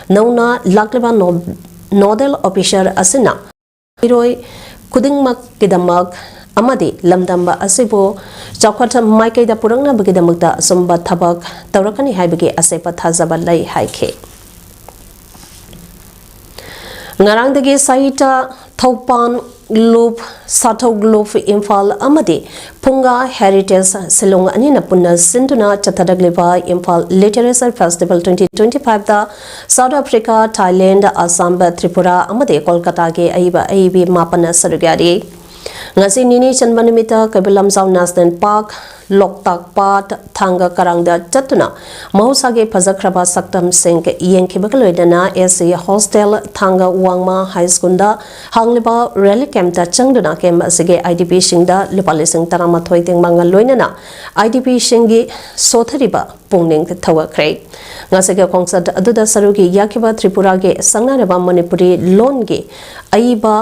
ꯅꯧꯅ ꯂꯥꯛꯂꯤꯕ ꯅꯣ-, ꯅꯣꯗꯦꯜ ꯑꯣꯐꯤꯁꯥꯔ ꯑꯁꯤꯅ ꯃꯍꯩꯔꯣꯏ ꯈꯨꯗꯤꯡꯃꯛꯀꯤꯗꯃꯛ ꯑꯃꯗꯤ ꯂꯝꯗꯝꯕ ꯑꯁꯤꯕꯨ ꯆꯥꯎꯈꯠ ꯃꯥꯏꯀꯩꯗ ꯄꯨꯔꯛꯅꯕꯒꯤꯗꯃꯛꯇ ꯑꯆꯨꯝꯕ ꯊꯕꯛ ꯇꯧꯔꯛꯀꯅꯤ ꯍꯥꯏꯕꯒꯤ ꯑꯆꯦꯠꯄ ꯊꯥꯖꯕ ꯂꯩ ꯍꯥꯏꯈꯤ꯫ ꯉꯔꯥꯡꯗꯒꯤ ꯁꯍꯤꯇ ꯊꯧꯄꯥꯟ ꯒ꯭ꯂꯣꯞ, ꯁꯥꯊꯧ ꯒ꯭ꯂꯣꯞ ꯏꯝꯐꯥꯜ ꯑꯃꯗꯤ ꯐꯨꯡꯒꯥ ꯍꯦꯔꯤꯇꯦꯖ ꯁꯤꯂꯣꯡ ꯑꯅꯤꯅ ꯄꯨꯟꯅ ꯁꯤꯟꯗꯨꯅ ꯆꯠꯊꯔꯛꯂꯤꯕ Imphal literature festival twenty twenty ꯐꯥꯏꯚꯇ South Africa, Thailand, Assam, Tripura ꯑꯃꯗꯤ ꯀꯣꯜꯀꯇꯥꯒꯤ ꯑꯏꯕ ꯑꯏꯕꯤ ꯃꯥꯄꯟꯅ ꯁꯔꯨꯛ ꯌꯥꯔꯤ꯫ ꯉꯁꯤ ꯅꯤꯅꯤ ꯆꯟꯕ ꯅꯨꯃꯤꯠꯇ ꯀꯩꯕꯨꯜ ꯂꯝꯖꯥꯎ ꯅꯦꯁꯅꯦꯜ ꯄꯥꯔꯛ, ꯂꯣꯛꯇꯥꯛ ꯄꯥꯠ, ꯊꯥꯡꯒ ꯀꯔꯥꯡꯗ ꯆꯠꯇꯨꯅ ꯃꯍꯧꯁꯥꯒꯤ ꯐꯖꯈ꯭ꯔꯕ ꯁꯛꯇꯝꯁꯤꯡ ꯌꯦꯡꯈꯤꯕꯒ ꯂꯣꯏꯅꯅ ꯑꯦꯁ ꯁꯤ ꯍꯣꯁꯇꯦꯜ, ꯊꯥꯡꯒ ꯋꯥꯡꯃ ꯍꯥꯏ ꯁ꯭ꯀꯨꯜꯗ ꯍꯥꯡꯂꯤꯕ ꯔꯦꯂꯤꯛ ꯀꯦꯝꯞꯇ ꯆꯪꯗꯨꯅ ꯀꯦꯝꯞ ꯑꯁꯤꯒꯤ ꯑꯥꯏ ꯗꯤ ꯄꯤꯁꯤꯡꯗ ꯂꯨꯄꯥ ꯂꯤꯁꯤꯡ ꯇꯔꯥꯃꯥꯊꯣꯏ ꯇꯦꯡꯕꯥꯡꯒ ꯂꯣꯏꯅꯅ ꯑꯥꯏ ꯗꯤ ꯄꯤꯁꯤꯡꯒꯤ ꯁꯣꯊꯔꯤꯕ ꯄꯨꯛꯅꯤꯡ ꯊꯧꯒꯠꯈ꯭ꯔꯦ꯫ ꯉꯁꯤꯒꯤ ꯈꯣꯡꯆꯠ ꯑꯗꯨꯗ ꯁꯔꯨꯛ ꯌꯥꯈꯤꯕ ꯇ꯭ꯔꯤꯄꯨꯔꯥꯒꯤ ꯁꯛꯅꯥꯏꯔꯕ ꯃꯅꯤꯄꯨꯔꯤ ꯂꯣꯟꯒꯤ ꯑꯏꯕ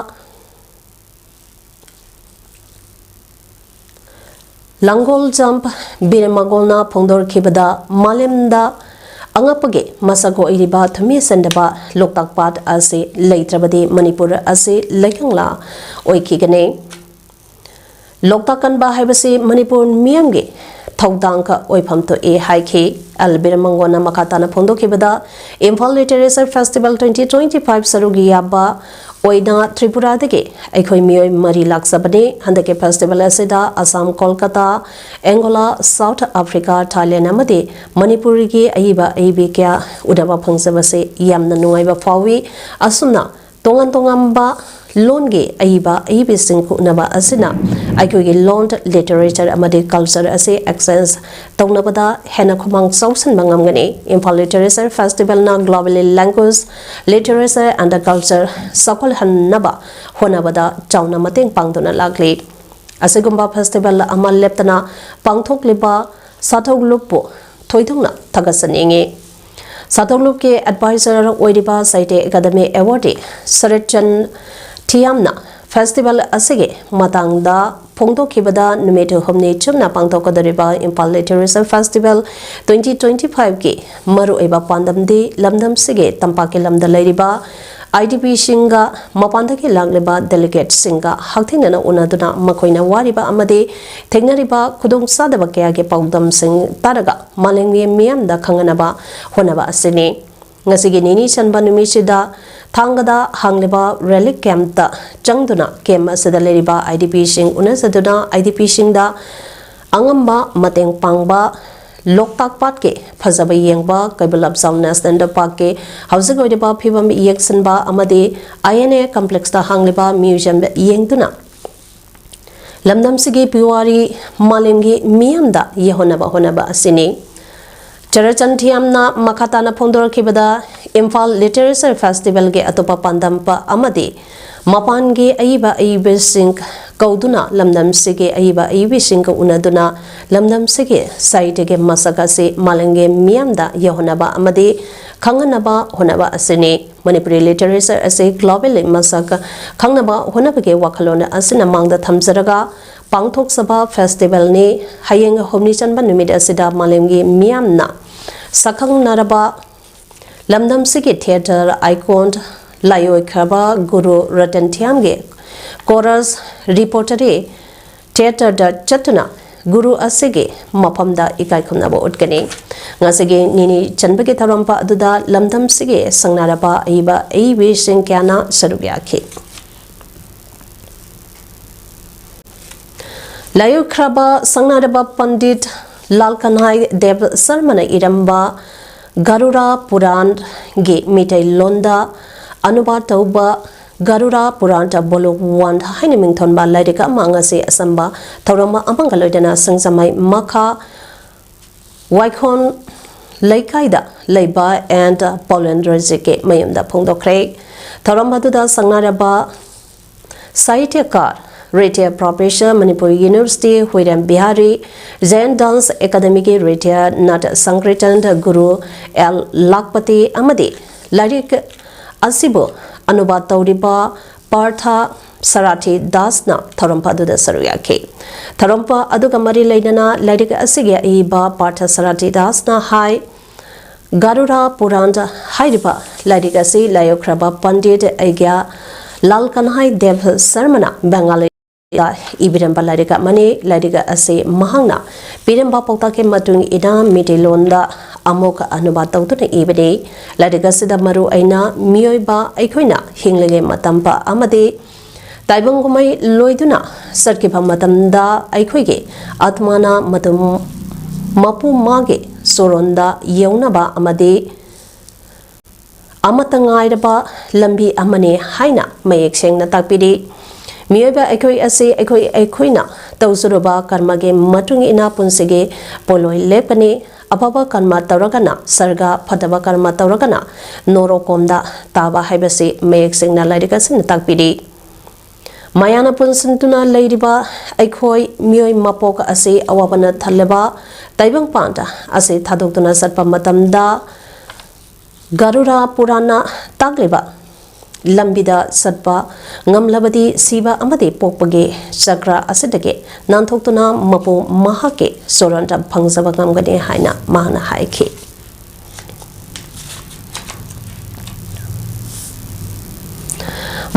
ꯂꯥꯡꯒꯣꯜ ꯖꯝ ꯕꯤꯔ ꯃꯒꯣꯜꯅ ꯐꯣꯡꯗꯣꯔꯛꯈꯤꯕꯗ ꯃꯥꯂꯦꯝꯗ ꯑꯉꯛꯄꯒꯤ ꯃꯁꯛ ꯑꯣꯏꯔꯤꯕ ꯊꯨꯝꯃꯤ ꯁꯦꯟꯗꯕ ꯂꯣꯛꯇꯥꯛ ꯄꯥꯠ ꯑꯁꯤ ꯂꯩꯇ꯭ꯔꯕꯗꯤ ꯃꯅꯤꯄꯨꯔ ꯑꯁꯤ ꯂꯩꯀꯪꯂꯥ ꯑꯣꯏꯈꯤꯒꯅꯤ꯫ ꯂꯣꯛꯇꯥꯛ ꯀꯟꯕ ꯍꯥꯏꯕꯁꯤ ꯃꯅꯤꯄꯨꯔ ꯃꯤꯌꯥꯝꯒꯤ ꯊꯧꯗꯥꯡꯒ ꯑꯣꯏꯐꯝ ꯊꯣꯛꯏ ꯍꯥꯏꯈꯤ꯫ ꯑꯦꯜ ꯕꯤꯔ ꯃꯪꯒꯣꯟꯅ ꯃꯈꯥ ꯇꯥꯅ ꯐꯣꯡꯗꯣꯛꯈꯤꯕꯗ, Imphal literature festival twenty twenty five ꯁꯔꯨꯛ ꯌꯥꯕ ꯑꯣꯏꯅ ꯇ꯭ꯔꯤꯄꯨꯔꯥꯗꯒꯤ ꯑꯩꯈꯣꯏ ꯃꯤꯑꯣꯏ ꯃꯔꯤ ꯂꯥꯛꯆꯕꯅꯤ꯫ ꯍꯟꯗꯛꯀꯤ ꯐꯦꯁꯇꯤꯚꯦꯜ ꯑꯁꯤꯗ Assam, Kolkata, Angola, South Africa, Thailand ꯑꯃꯗꯤ ꯃꯅꯤꯄꯨꯔꯒꯤ ꯑꯏꯕ ꯑꯏꯕꯤ ꯀꯌꯥ ꯎꯅꯕ ꯐꯪꯖꯕꯁꯤ ꯌꯥꯝꯅ ꯅꯨꯡꯉꯥꯏꯕ ꯐꯥꯎꯏ꯫ ꯑꯁꯨꯝꯅ ꯇꯣꯉꯥꯟ ꯇꯣꯉꯥꯟꯕ ꯂꯣꯟꯒꯤ ꯑꯏꯕ ꯑꯏꯕꯤꯁꯤꯡ ꯎꯅꯕ ꯑꯁꯤꯅ ꯑꯩꯈꯣꯏꯒꯤ ꯂꯣꯟ, ꯂꯤꯇꯔꯦꯆꯔ ꯑꯃꯗꯤ ꯀꯜꯆꯔ ꯑꯁꯤ ꯑꯦꯛꯁꯆꯦꯟꯖ ꯇꯧꯅꯕꯗ ꯍꯦꯟꯅ ꯈꯨꯃꯥꯡ ꯆꯥꯎꯁꯤꯟꯕ ꯉꯝꯒꯅꯤ꯫ ꯏꯝꯐꯥꯜ ꯂꯤꯇꯔꯦꯆꯔ ꯐꯦꯁꯇꯤꯚꯦꯜꯅ globally language, literature and culture ꯆꯥꯎꯈꯠꯍꯟꯅꯕ ꯍꯣꯠꯅꯕꯗ ꯆꯥꯎꯅ ꯃꯇꯦꯡ ꯄꯥꯡꯗꯨꯅ ꯂꯥꯛꯂꯤ꯫ ꯑꯁꯤꯒꯨꯝꯕ ꯐꯦꯁꯇꯤꯚꯦꯜ ꯑꯃ ꯂꯦꯞꯇꯅ ꯄꯥꯡꯊꯣꯛꯂꯤꯕ ꯁꯥꯊꯧ ꯂꯨꯞꯄꯨ ꯊꯣꯏꯗꯣꯛꯅ ꯊꯥꯒꯠꯆꯅꯤꯡꯏ꯫ ꯁꯥꯊꯧ ꯂꯨꯞꯀꯤ ꯑꯦꯗꯚꯥꯏꯖꯔ ꯑꯣꯏꯔꯤꯕ ꯁꯥꯍꯤꯇ꯭ꯌ ꯑꯦꯀꯥꯗꯃꯤ ꯑꯦꯋꯥꯔꯗꯤ ꯁꯔꯠ ꯆꯟ ꯊꯤꯌꯥꯝꯅ ꯐꯦꯁꯇꯤꯚꯦꯜ ꯑꯁꯤꯒꯤ ꯃꯇꯥꯡꯗ ꯐꯣꯡꯗꯣꯛꯈꯤꯕꯗ, ꯅꯨꯃꯤꯠ ꯍꯨꯝꯅꯤ ꯆꯨꯞꯅ ꯄꯥꯡꯊꯣꯛꯀꯗꯧꯔꯤꯕ Imphal literature festival twenty twenty ꯐꯥꯏꯚꯀꯤ ꯃꯔꯨꯑꯣꯏꯕ ꯄꯥꯟꯗꯝꯗꯤ ꯂꯝꯗꯝꯁꯤꯒꯤ ꯇꯝꯄꯥꯛꯀꯤ ꯂꯝꯗ ꯂꯩꯔꯤꯕ ꯑꯥꯏ ꯗꯤ ꯄꯤꯁꯤꯡꯒ ꯃꯄꯥꯟꯗꯒꯤ ꯂꯥꯛꯂꯤꯕ ꯗꯦꯂꯤꯒꯦꯠꯁꯤꯡꯒ ꯍꯛꯊꯦꯡꯅꯅ ꯎꯅꯗꯨꯅ ꯃꯈꯣꯏꯅ ꯋꯥꯔꯤꯕ ꯑꯃꯗꯤ ꯊꯦꯡꯅꯔꯤꯕ ꯈꯨꯗꯣꯡꯆꯥꯗꯕ ꯀꯌꯥꯒꯤ ꯄꯥꯎꯗꯝꯁꯤꯡ ꯇꯥꯔꯒ ꯃꯥꯂꯦꯝꯒꯤ ꯃꯤꯌꯥꯝꯗ ꯈꯪꯍꯟꯅꯕ ꯍꯣꯠꯅꯕ ꯑꯁꯤꯅꯤ꯫ ꯉꯁꯤꯒꯤ ꯅꯤꯅꯤ ꯆꯟꯕ ꯅꯨꯃꯤꯠꯁꯤꯗ ꯊꯥꯡꯒꯗ ꯍꯥꯡꯂꯤꯕ ꯔꯤꯂꯤꯐ ꯀꯦꯝꯞꯇ ꯆꯪꯗꯨꯅ ꯀꯦꯝꯞ ꯑꯁꯤꯗ ꯂꯩꯔꯤꯕ IDPꯁꯤꯡ ꯎꯅꯖꯗꯨꯅ IDPꯁꯤꯡꯗ ꯑꯉꯝꯕ ꯃꯇꯦꯡ ꯄꯥꯡꯕ, ꯂꯣꯛꯇꯥꯛ ꯄꯥꯠꯀꯤ ꯐꯖꯕ ꯌꯦꯡꯕ, ꯀꯩꯕꯨꯜ ꯂꯝꯖꯥꯎ ꯅꯦꯁꯅꯦꯜ ꯄꯥꯔꯛꯀꯤ ꯍꯧꯖꯤꯛ ꯑꯣꯏꯔꯤꯕ ꯐꯤꯕꯝ ꯌꯦꯡꯁꯤꯟꯕ ꯑꯃꯗꯤ INA complexꯇ ꯍꯥꯡꯂꯤꯕ ꯃ꯭ꯌꯨꯖꯤꯌꯝꯗ ꯌꯦꯡꯗꯨꯅ ꯂꯝꯗꯝꯁꯤꯒꯤ ꯄꯨꯋꯥꯔꯤ ꯃꯥꯂꯦꯝꯒꯤ ꯃꯤꯌꯥꯝꯗ ꯌꯧꯍꯟꯅꯕ ꯍꯣꯠꯅꯕ ꯑꯁꯤꯅꯤ꯫ ꯆꯔꯆꯟ ꯊꯤꯌꯥꯝꯅ ꯃꯈꯥ ꯇꯥꯅ ꯐꯣꯡꯗꯣꯔꯛꯈꯤꯕꯗ, ꯏꯝꯐꯥꯜ ꯂꯤꯇꯔꯦꯆꯔ ꯐꯦꯁꯇꯤꯚꯦꯜꯒꯤ ꯑꯇꯣꯞꯄ ꯄꯥꯟꯗꯝ ꯄ-, ꯑꯃꯗꯤ ꯃꯄꯥꯟꯒꯤ ꯑꯏꯕ ꯑꯏꯕꯤꯁꯤꯡ ꯀꯧꯗꯨꯅ ꯂꯝꯗꯝꯁꯤꯒꯤ ꯑꯏꯕ ꯑꯏꯕꯤꯁꯤꯡꯒ ꯎꯅꯗꯨꯅ ꯂꯝꯗꯝꯁꯤꯒꯤ ꯁꯥꯍꯤꯇ꯭ꯌꯒꯤ ꯃꯁꯛ ꯑꯁꯤ ꯃꯥꯂꯦꯝꯒꯤ ꯃꯤꯌꯥꯝꯗ ꯌꯧꯍꯟꯅꯕ ꯑꯃꯗꯤ ꯈꯪꯍꯟꯅꯕ ꯍꯣꯠꯅꯕ ꯑꯁꯤꯅꯤ꯫ ꯃꯅꯤꯄꯨꯔꯤ ꯂꯤꯇꯔꯦꯆꯔ ꯑꯁꯤ globally ꯃꯁꯛ ꯈꯪꯅꯕ ꯍꯣꯠꯅꯕꯒꯤ ꯋꯥꯈꯜꯂꯣꯟ ꯑꯁꯤꯅ ꯃꯥꯡꯗ ꯊꯝꯖꯔꯒ ꯄꯥꯡꯊꯣꯛꯆꯕ ꯐꯦꯁꯇꯤꯚꯦꯜꯅꯤ꯫ ꯍꯌꯦꯡ ꯍꯨꯝꯅꯤ ꯆꯟꯕ ꯅꯨꯃꯤꯠ ꯑꯁꯤꯗ ꯃꯥꯂꯦꯝꯒꯤ ꯃꯤꯌꯥꯝꯅ ꯁꯛꯈꯪꯅꯔꯕ ꯂꯝꯗꯝꯁꯤꯒꯤ ꯊꯤꯌꯦꯇꯔ ꯑꯥꯏꯀꯣꯟ ꯂꯥꯏꯑꯣꯏꯈ꯭ꯔꯕ ꯒꯨꯔꯨ ꯔꯇꯟ ꯊꯤꯌꯥꯝꯒꯤ ꯀꯣꯔꯁ ꯔꯤꯄꯣꯔꯇꯔꯤ ꯊꯤꯌꯦꯇꯔꯗ ꯆꯠꯇꯨꯅ ꯒꯨꯔꯨ ꯑꯁꯤꯒꯤ ꯃꯐꯝꯗ ꯏꯀꯥꯏ ꯈꯨꯝꯅꯕ ꯎꯠꯀꯅꯤ꯫ ꯉꯁꯤꯒꯤ ꯅꯤꯅꯤ ꯆꯟꯕꯒꯤ ꯊꯧꯔꯝ ꯑꯗꯨꯗ ꯂꯝꯗꯝꯁꯤꯒꯤ ꯁꯪꯅꯔꯕ ꯑꯏꯕ ꯑꯏꯕꯤꯁꯤꯡ ꯀꯌꯥꯅ ꯁꯔꯨꯛ ꯌꯥꯈꯤ꯫ ꯂꯥꯏꯑꯣꯏꯈ꯭ꯔꯕ ꯁꯪꯅꯔꯕ ꯄꯟꯗꯤꯠ ꯂꯥꯜ ꯀꯟꯍꯥꯏ ꯗꯦꯕ ꯁꯔꯃꯅ ꯏꯔꯝꯕ ꯒꯔꯨꯔꯥ ꯄꯨꯔꯥꯟꯒꯤ ꯃꯤꯇꯩ ꯂꯣꯟꯗ ꯑꯅꯨꯕꯥꯗ ꯇꯧꯕ ꯒꯔꯨꯔꯥ ꯄꯨꯔꯥꯟ ꯕꯣꯂꯨꯛ ꯋꯥꯟ ꯍꯥꯏꯅ ꯃꯤꯡꯊꯣꯟꯕ ꯂꯥꯏꯔꯤꯛ ꯑꯃ ꯉꯁꯤ ꯑꯆꯝꯕ ꯊꯧꯔꯝ ꯑꯃꯒ ꯂꯣꯏꯅꯅ ꯁꯤꯡꯖꯃꯩ ꯃꯈꯥ ꯋꯥꯏꯈꯣꯟ ꯂꯩꯀꯥꯏꯗ ꯂꯩꯕ ꯑꯦꯟ ꯄꯥꯎꯂꯦꯟꯗ꯭ꯔꯖꯤꯠꯀꯤ ꯃꯌꯨꯝꯗ ꯐꯣꯡꯗꯣꯛꯈ꯭ꯔꯦ꯫ ꯊꯧꯔꯝ ꯑꯗꯨꯗ ꯁꯪꯅꯔꯕ ꯁꯥꯍꯤꯇ꯭ꯌꯀꯥꯔ, retired professor, Manipur university Huirem Bihari, J N dance ꯑꯦꯀꯥꯗꯃꯤꯒꯤ ꯔꯤꯇꯥꯌꯔ ꯅꯠ ꯁꯪꯀ꯭ꯔꯤꯇꯟ ꯒꯨꯔꯨ ꯑꯦꯜ ꯂꯥꯛꯄꯇꯤ ꯑꯃꯗꯤ ꯂꯥꯏꯔꯤꯛ ꯑꯁꯤꯕꯨ ꯑꯅꯨꯕꯥꯗ ꯇꯧꯔꯤꯕ ꯄꯥꯔꯊ ꯁꯥꯔꯊꯤ ꯗꯥꯁꯅ ꯊꯧꯔꯝ ꯑꯗꯨꯗ ꯁꯔꯨꯛ ꯌꯥꯈꯤ꯫ ꯊꯧꯔꯝ ꯑꯗꯨꯒ ꯃꯔꯤ ꯂꯩꯅꯅ ꯂꯥꯏꯔꯤꯛ ꯑꯁꯤꯒꯤ ꯑꯏꯕ ꯄꯥꯔꯊ ꯁꯥꯔꯊꯤ ꯗꯥꯁꯅ ꯍꯥꯏ, ꯒꯔꯨꯔꯥ ꯄꯨꯔꯥꯟ ꯍꯥꯏꯔꯤꯕ ꯂꯥꯏꯔꯤꯛ ꯑꯁꯤ ꯂꯥꯏꯑꯣꯏꯈ꯭ꯔꯕ ꯄꯟꯗꯤꯠ ꯑꯩꯒ꯭ꯌꯥ ꯂꯥꯜ ꯀꯟꯍꯥꯏ ꯗꯦꯕ ꯁꯔꯃꯅ ꯕꯦꯡꯒꯥꯂꯤꯗ ꯏꯕꯤꯔꯝꯕ ꯂꯥꯏꯔꯤꯛ ꯑꯃꯅꯤ꯫ ꯂꯥꯏꯔꯤꯛ ꯑꯁꯤ ꯃꯍꯥꯛꯅ ꯄꯤꯔꯝꯕ ꯄꯥꯎꯇꯥꯛꯀꯤ ꯃꯇꯨꯡ ꯏꯟꯅ ꯃꯤꯇꯩꯂꯣꯟꯗ ꯑꯃꯨꯛ ꯑꯅꯨꯕꯥꯠ ꯇꯧꯗꯨꯅ ꯏꯕꯅꯤ꯫ ꯂꯥꯏꯔꯤꯛ ꯑꯁꯤꯗ ꯃꯔꯨ ꯑꯣꯏꯅ ꯃꯤꯑꯣꯏꯕ ꯑꯩꯈꯣꯏꯅ ꯍꯤꯡꯂꯤꯉꯩ ꯃꯇꯝ ꯄ ꯑꯃꯗꯤ ꯇꯥꯏꯕꯪ ꯀꯨꯝꯍꯩ ꯂꯣꯏꯗꯨꯅ ꯆꯠꯈꯤꯕ ꯃꯇꯝꯗ ꯑꯩꯈꯣꯏꯒꯤ ꯑꯥꯠꯃꯥꯅ ꯃꯇꯝ ꯃꯄꯨ ꯃꯥꯒꯤ ꯁꯣꯔꯣꯟꯗ ꯌꯧꯅꯕ ꯑꯃꯗꯤ ꯑꯃꯠꯇ ꯉꯥꯏꯔꯕ ꯂꯝꯕꯤ ꯑꯃꯅꯤ ꯍꯥꯏꯅ ꯃꯌꯦꯛ ꯁꯦꯡꯅ ꯇꯥꯛꯄꯤꯔꯤ꯫ ꯃꯤꯑꯣꯏꯕ ꯑꯩꯈꯣꯏ ꯑꯁꯤ ꯑꯩꯈꯣꯏ ꯑꯩꯈꯣꯏꯅ ꯇꯧꯖꯔꯨꯕ ꯀꯔꯃꯒꯤ ꯃꯇꯨꯡ ꯏꯟꯅ ꯄꯨꯟꯁꯤꯒꯤ ꯄꯣꯠꯂꯣꯏ ꯂꯦꯞꯀꯅꯤ꯫ ꯑꯐꯕ ꯀꯔꯃ ꯇꯧꯔꯒꯅ ꯁꯔꯒ, ꯐꯠꯇꯕ ꯀꯔꯃ ꯇꯧꯔꯒꯅ ꯅꯣꯔꯣꯛꯀꯣꯝꯗ ꯇꯥꯕ ꯍꯥꯏꯕꯁꯤ ꯃꯌꯦꯛ ꯁꯦꯡꯅ ꯂꯥꯏꯔꯤꯛ ꯑꯁꯤꯅ ꯇꯥꯛꯄꯤꯔꯤ꯫ ꯃꯌꯥꯝꯅ ꯄꯨꯟꯁꯤꯟꯗꯨꯅ ꯂꯩꯔꯤꯕ ꯑꯩꯈꯣꯏ ꯃꯤꯑꯣꯏ ꯃꯄꯣꯛ ꯑꯁꯤ ꯑꯋꯥꯕꯅ ꯊꯜꯂꯕ ꯇꯥꯏꯕꯪꯄꯥꯟ ꯑꯁꯤ ꯊꯥꯗꯣꯛꯇꯨꯅ ꯆꯠꯄ ꯃꯇꯝꯗ ꯒꯔꯨꯔ ꯄꯨꯔꯥꯟꯅ ꯇꯥꯛꯂꯤꯕ ꯂꯝꯕꯤꯗ ꯆꯠꯄ ꯉꯝꯂꯕꯗꯤ ꯁꯤꯕ ꯑꯃꯗꯤ ꯄꯣꯛꯄꯒꯤ ꯆꯀ꯭ꯔ ꯑꯁꯤꯗꯒꯤ ꯅꯥꯟꯊꯣꯛꯇꯨꯅ ꯃꯄꯨ ꯃꯍꯥꯛꯀꯤ ꯁꯣꯔꯣꯟꯗ ꯐꯪꯖꯕ ꯉꯝꯒꯅꯤ ꯍꯥꯏꯅ ꯃꯍꯥꯛꯅ ꯍꯥꯏꯈꯤ꯫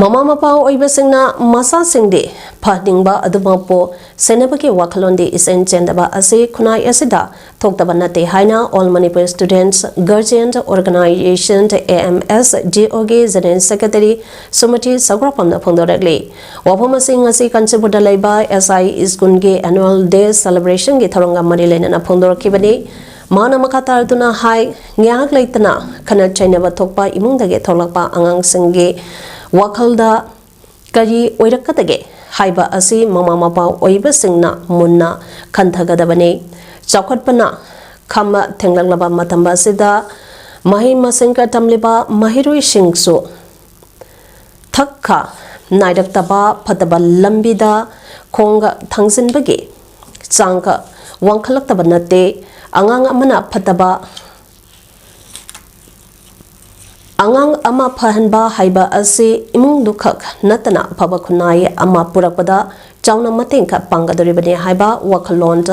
ꯃꯃꯥ ꯃꯄꯥ ꯑꯣꯏꯕꯁꯤꯡꯅ ꯃꯆꯥꯁꯤꯡꯗꯤ ꯐꯍꯟꯅꯤꯡꯕ ꯑꯗꯨꯃꯛꯄꯨ ꯁꯦꯟꯅꯕꯒꯤ ꯋꯥꯈꯜꯂꯣꯟꯗꯤ ꯏꯆꯦꯟ ꯆꯦꯟꯗꯕ ꯑꯁꯤ ꯈꯨꯟꯅꯥꯏ ꯑꯁꯤꯗ ꯊꯣꯛꯇꯕ ꯅꯠꯇꯦ ꯍꯥꯏꯅ All Manipur Students Guardian Organization, A M S G O, ꯒꯤ General Secretary ꯁꯨꯃꯇꯤ ꯁꯒ꯭ꯔꯥꯄꯝꯅ ꯐꯣꯡꯗꯣꯔꯛꯂꯤ꯫ ꯋꯥꯐꯝ ꯑꯁꯤ ꯉꯁꯤ ꯀꯥꯟꯆꯤꯄꯨꯔꯗ ꯂꯩꯕ S I school ꯒꯤ Annual Day Celebration ꯒꯤ ꯊꯧꯔꯝꯒ ꯃꯔꯤ ꯂꯩꯅꯅ ꯐꯣꯡꯗꯣꯔꯛꯈꯤꯕꯅꯤ꯫ ꯃꯍꯥꯛꯅ ꯃꯈꯥ ꯇꯥꯔꯗꯨꯅ ꯍꯥꯏ, ꯉꯥꯏꯍꯥꯛ ꯂꯩꯇꯅ ꯈꯠꯅ ꯆꯩꯅꯕ ꯊꯣꯛꯄ ꯏꯃꯨꯡꯗꯒꯤ ꯊꯣꯛꯂꯛꯄ ꯑꯉꯥꯡꯁꯤꯡꯒꯤ ꯋꯥꯈꯜꯗ ꯀꯔꯤ ꯑꯣꯏꯔꯛꯀꯗꯒꯦ ꯍꯥꯏꯕ ꯑꯁꯤ ꯃꯃꯥ ꯃꯄꯥ ꯑꯣꯏꯕꯁꯤꯡꯅ ꯃꯨꯟꯅ ꯈꯟꯊꯒꯗꯕꯅꯤ꯫ ꯆꯥꯎꯈꯠꯄꯅ ꯈꯝꯕ ꯊꯦꯡꯂꯛꯂꯕ ꯃꯇꯝ ꯑꯁꯤꯗ ꯃꯍꯩ ꯃꯁꯤꯡ ꯇꯝꯂꯤꯕ ꯃꯍꯩꯔꯣꯏꯁꯤꯡꯁꯨ ꯊꯛ ꯈꯥ ꯅꯥꯏꯔꯛꯇꯕ ꯐꯠꯇꯕ ꯂꯝꯕꯤꯗ ꯈꯣꯡꯒ ꯊꯥꯡꯖꯤꯟꯕꯒꯤ ꯆꯥꯡꯒ ꯋꯥꯡꯈꯠꯂꯛꯇꯕ ꯅꯠꯇꯦ꯫ ꯑꯉꯥꯡ ꯑꯃꯅ ꯐꯠꯇꯕ ꯑꯉꯥꯡ ꯑꯃ ꯐꯍꯟꯕ ꯍꯥꯏꯕ ꯑꯁꯤ ꯏꯃꯨꯡꯗꯨꯈꯛ ꯅꯠꯇꯅ ꯑꯐꯕ ꯈꯨꯟꯅꯥꯏ ꯑꯃ ꯄꯨꯔꯛꯄꯗ ꯆꯥꯎꯅ ꯃꯇꯦꯡ ꯄꯥꯡꯒꯗꯧꯔꯤꯕꯅꯤ ꯍꯥꯏꯕ ꯋꯥꯈꯜꯂꯣꯟ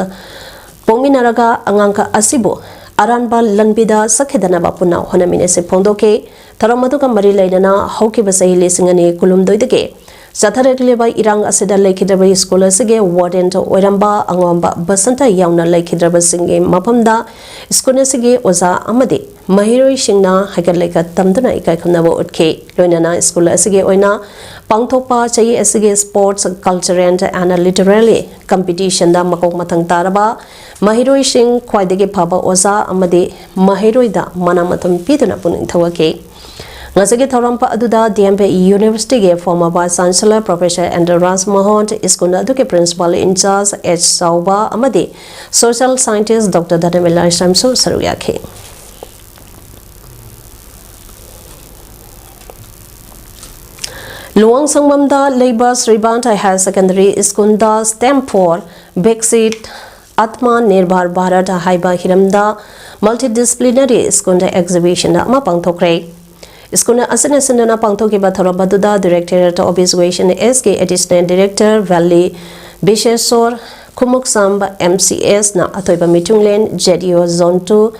ꯄꯣꯛꯃꯤꯟꯅꯔꯒ ꯑꯉꯥꯡ ꯑꯁꯤꯕꯨ ꯑꯔꯥꯟꯕ ꯂꯝꯕꯤꯗ ꯆꯠꯈꯤꯗꯅꯕ ꯄꯨꯟꯅ ꯍꯣꯠꯅꯃꯤꯟꯅꯁꯤ ꯐꯣꯡꯗꯣꯛꯈꯤ꯫ ꯊꯧꯔꯝ ꯑꯗꯨꯒ ꯃꯔꯤ ꯂꯩꯅꯅ ꯍꯧꯈꯤꯕ ꯆꯍꯤ ꯂꯤꯁꯤꯡ ꯑꯅꯤ ꯀꯨꯟꯍꯨꯝꯗꯣꯏꯗꯒꯤ ꯆꯠꯊꯔꯛꯂꯤꯕ ꯏꯔꯥꯡ ꯑꯁꯤꯗ ꯂꯩꯈꯤꯗ꯭ꯔꯕ ꯁ꯭ꯀꯨꯜ ꯑꯁꯤꯒꯤ ꯋꯥꯔꯗꯦꯟ ꯑꯣꯏꯔꯝꯕ ꯑꯉꯣꯝꯕ ꯕꯁꯟꯇ ꯌꯥꯎꯅ ꯂꯩꯈꯤꯗ꯭ꯔꯕꯁꯤꯡꯒꯤ ꯃꯐꯝꯗ ꯁ꯭ꯀꯨꯜ ꯑꯁꯤꯒꯤ ꯑꯣꯖꯥ ꯑꯃꯗꯤ ꯃꯍꯩꯔꯣꯏꯁꯤꯡꯅ ꯍꯩꯒꯠ ꯂꯩꯒꯠ ꯇꯝꯗꯨꯅ ꯏꯀꯥꯏ ꯈꯨꯝꯅꯕ ꯎꯠꯈꯤ꯫ ꯂꯣꯏꯅꯅ ꯁ꯭ꯀꯨꯜ ꯑꯁꯤꯒꯤ ꯑꯣꯏꯅ ꯄꯥꯡꯊꯣꯛꯄ ꯆꯍꯤ ꯑꯁꯤꯒꯤ sports, culture and literary competition ꯗ ꯃꯀꯣꯛ ꯃꯊꯪ ꯇꯥꯔꯕ ꯃꯍꯩꯔꯣꯏꯁꯤꯡ, ꯈ꯭ꯋꯥꯏꯗꯒꯤ ꯐꯕ ꯑꯣꯖꯥ ꯑꯃꯗꯤ ꯃꯍꯩꯔꯣꯏꯗ ꯃꯅꯥ ꯃꯊꯨꯝ ꯄꯤꯗꯨꯅ ꯄꯨꯛꯅꯤꯡ ꯊꯧꯒꯠꯈꯤ꯫ ꯉꯁꯤꯒꯤ ꯊꯧꯔꯝ ꯑꯗꯨꯗ D M P University ꯒꯤ former Vice Chancellor Professor Andrew Raj Mohan, school ꯑꯗꯨꯒꯤ Principal in charge H ꯆꯥꯎꯕ ꯑꯃꯗꯤ Social Scientist Doctor ꯙꯅꯃꯤ ꯂꯥꯏꯁ꯭ꯔꯝꯁꯨ ꯁꯔꯨꯛ ꯌꯥꯈꯤ꯫ ꯂꯨꯋꯥꯡꯁꯪꯕꯝꯗ ꯂꯩꯕ ꯁ꯭ꯔꯤꯕꯥꯟ ꯍꯥꯌꯔ ꯁꯦꯀꯦꯟꯗꯔꯤ ꯁ꯭ꯀꯨꯜꯗ Stamp for Viksit Atma Nirbhar Bharat ꯍꯥꯏꯕ ꯍꯤꯔꯝꯗ multidisciplinary ꯁ꯭ꯀꯨꯜꯗ exhibition ꯑꯃ ꯄꯥꯡꯊꯣꯛꯈ꯭ꯔꯦ꯫ ꯁ꯭ꯀꯨꯜ ꯑꯁꯤꯅ ꯁꯤꯟꯗꯨꯅ ꯄꯥꯡꯊꯣꯛꯈꯤꯕ ꯊꯧꯔꯝ ꯑꯗꯨꯗ Directorate of Education S K Additional Director Valley ꯕꯤꯁꯦꯁꯣꯔ ꯈꯨꯃꯨꯛꯁꯝ M C S ꯅ ꯑꯊꯣꯏꯕ ꯃꯤꯊꯨꯡꯂꯦꯟ, Z E O Zone two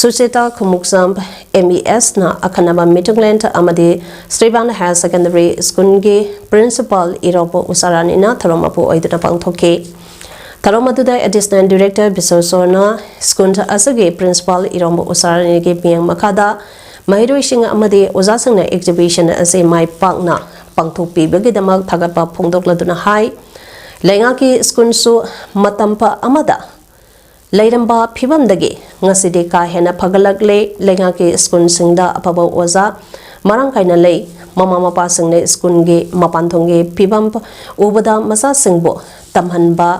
Sucheta ꯈꯨꯃꯨꯛꯁꯝ M E S ꯅ ꯑꯈꯟꯅꯕ ꯃꯤꯊꯨꯡꯂꯦꯟ ꯑꯃꯗꯤ ꯁ꯭ꯔꯤꯕꯥꯟ ꯍꯥꯌꯔ ꯁꯦꯀꯦꯟꯗꯔꯤ ꯁ꯭ꯀꯨꯜꯒꯤ Principal ꯏꯔꯣꯝꯕ ꯎꯁꯥꯔꯥꯅꯤꯅ ꯊꯧꯔꯝ ꯃꯄꯨ ꯑꯣꯏꯗꯨꯅ ꯄꯥꯡꯊꯣꯛꯈꯤ꯫ ꯊꯧꯔꯝ ꯑꯗꯨꯗ Additional Director ꯕꯤꯁꯦꯁꯣꯔꯅ ꯁ꯭ꯀꯨꯜ ꯑꯁꯤꯒꯤ Principal ꯏꯔꯣꯝꯕ ꯎꯁꯥꯔꯥꯅꯤꯒꯤ ꯃꯤꯠꯌꯦꯡ ꯃꯈꯥꯗ ꯃꯍꯩꯔꯣꯏꯁꯤꯡ ꯑꯃꯗꯤ ꯑꯣꯖꯥꯁꯤꯡꯅ exhibition ꯑꯁꯤ ꯃꯥꯏ ꯄꯥꯛꯅ ꯄꯥꯡꯊꯣꯛꯄꯤꯕꯒꯤꯗꯃꯛ ꯊꯥꯒꯠꯄ ꯐꯣꯡꯗꯣꯛꯂꯗꯨꯅ ꯍꯥꯏ, ꯂꯩꯉꯥꯛꯀꯤ ꯁ꯭ꯀꯨꯜꯁꯨ ꯃꯇꯝ ꯑꯃꯗ ꯂꯩꯔꯝꯕ ꯐꯤꯕꯝꯗꯒꯤ ꯉꯁꯤꯗꯤ ꯀꯥ ꯍꯦꯟꯅ ꯐꯒꯠꯂꯛꯂꯦ꯫ ꯂꯩꯉꯥꯛꯀꯤ ꯁ꯭ꯀꯨꯜꯁꯤꯡꯗ ꯑꯐꯕ ꯑꯣꯖꯥ ꯃꯔꯥꯡ ꯀꯥꯏꯅ ꯂꯩ꯫ ꯃꯃꯥ ꯃꯄꯥꯁꯤꯡꯅ ꯁ꯭ꯀꯨꯜꯒꯤ ꯃꯄꯥꯟꯊꯣꯡꯒꯤ ꯐꯤꯕꯝ ꯎꯕꯗ ꯃꯆꯥꯁꯤꯡꯕꯨ ꯇꯝꯍꯟꯕ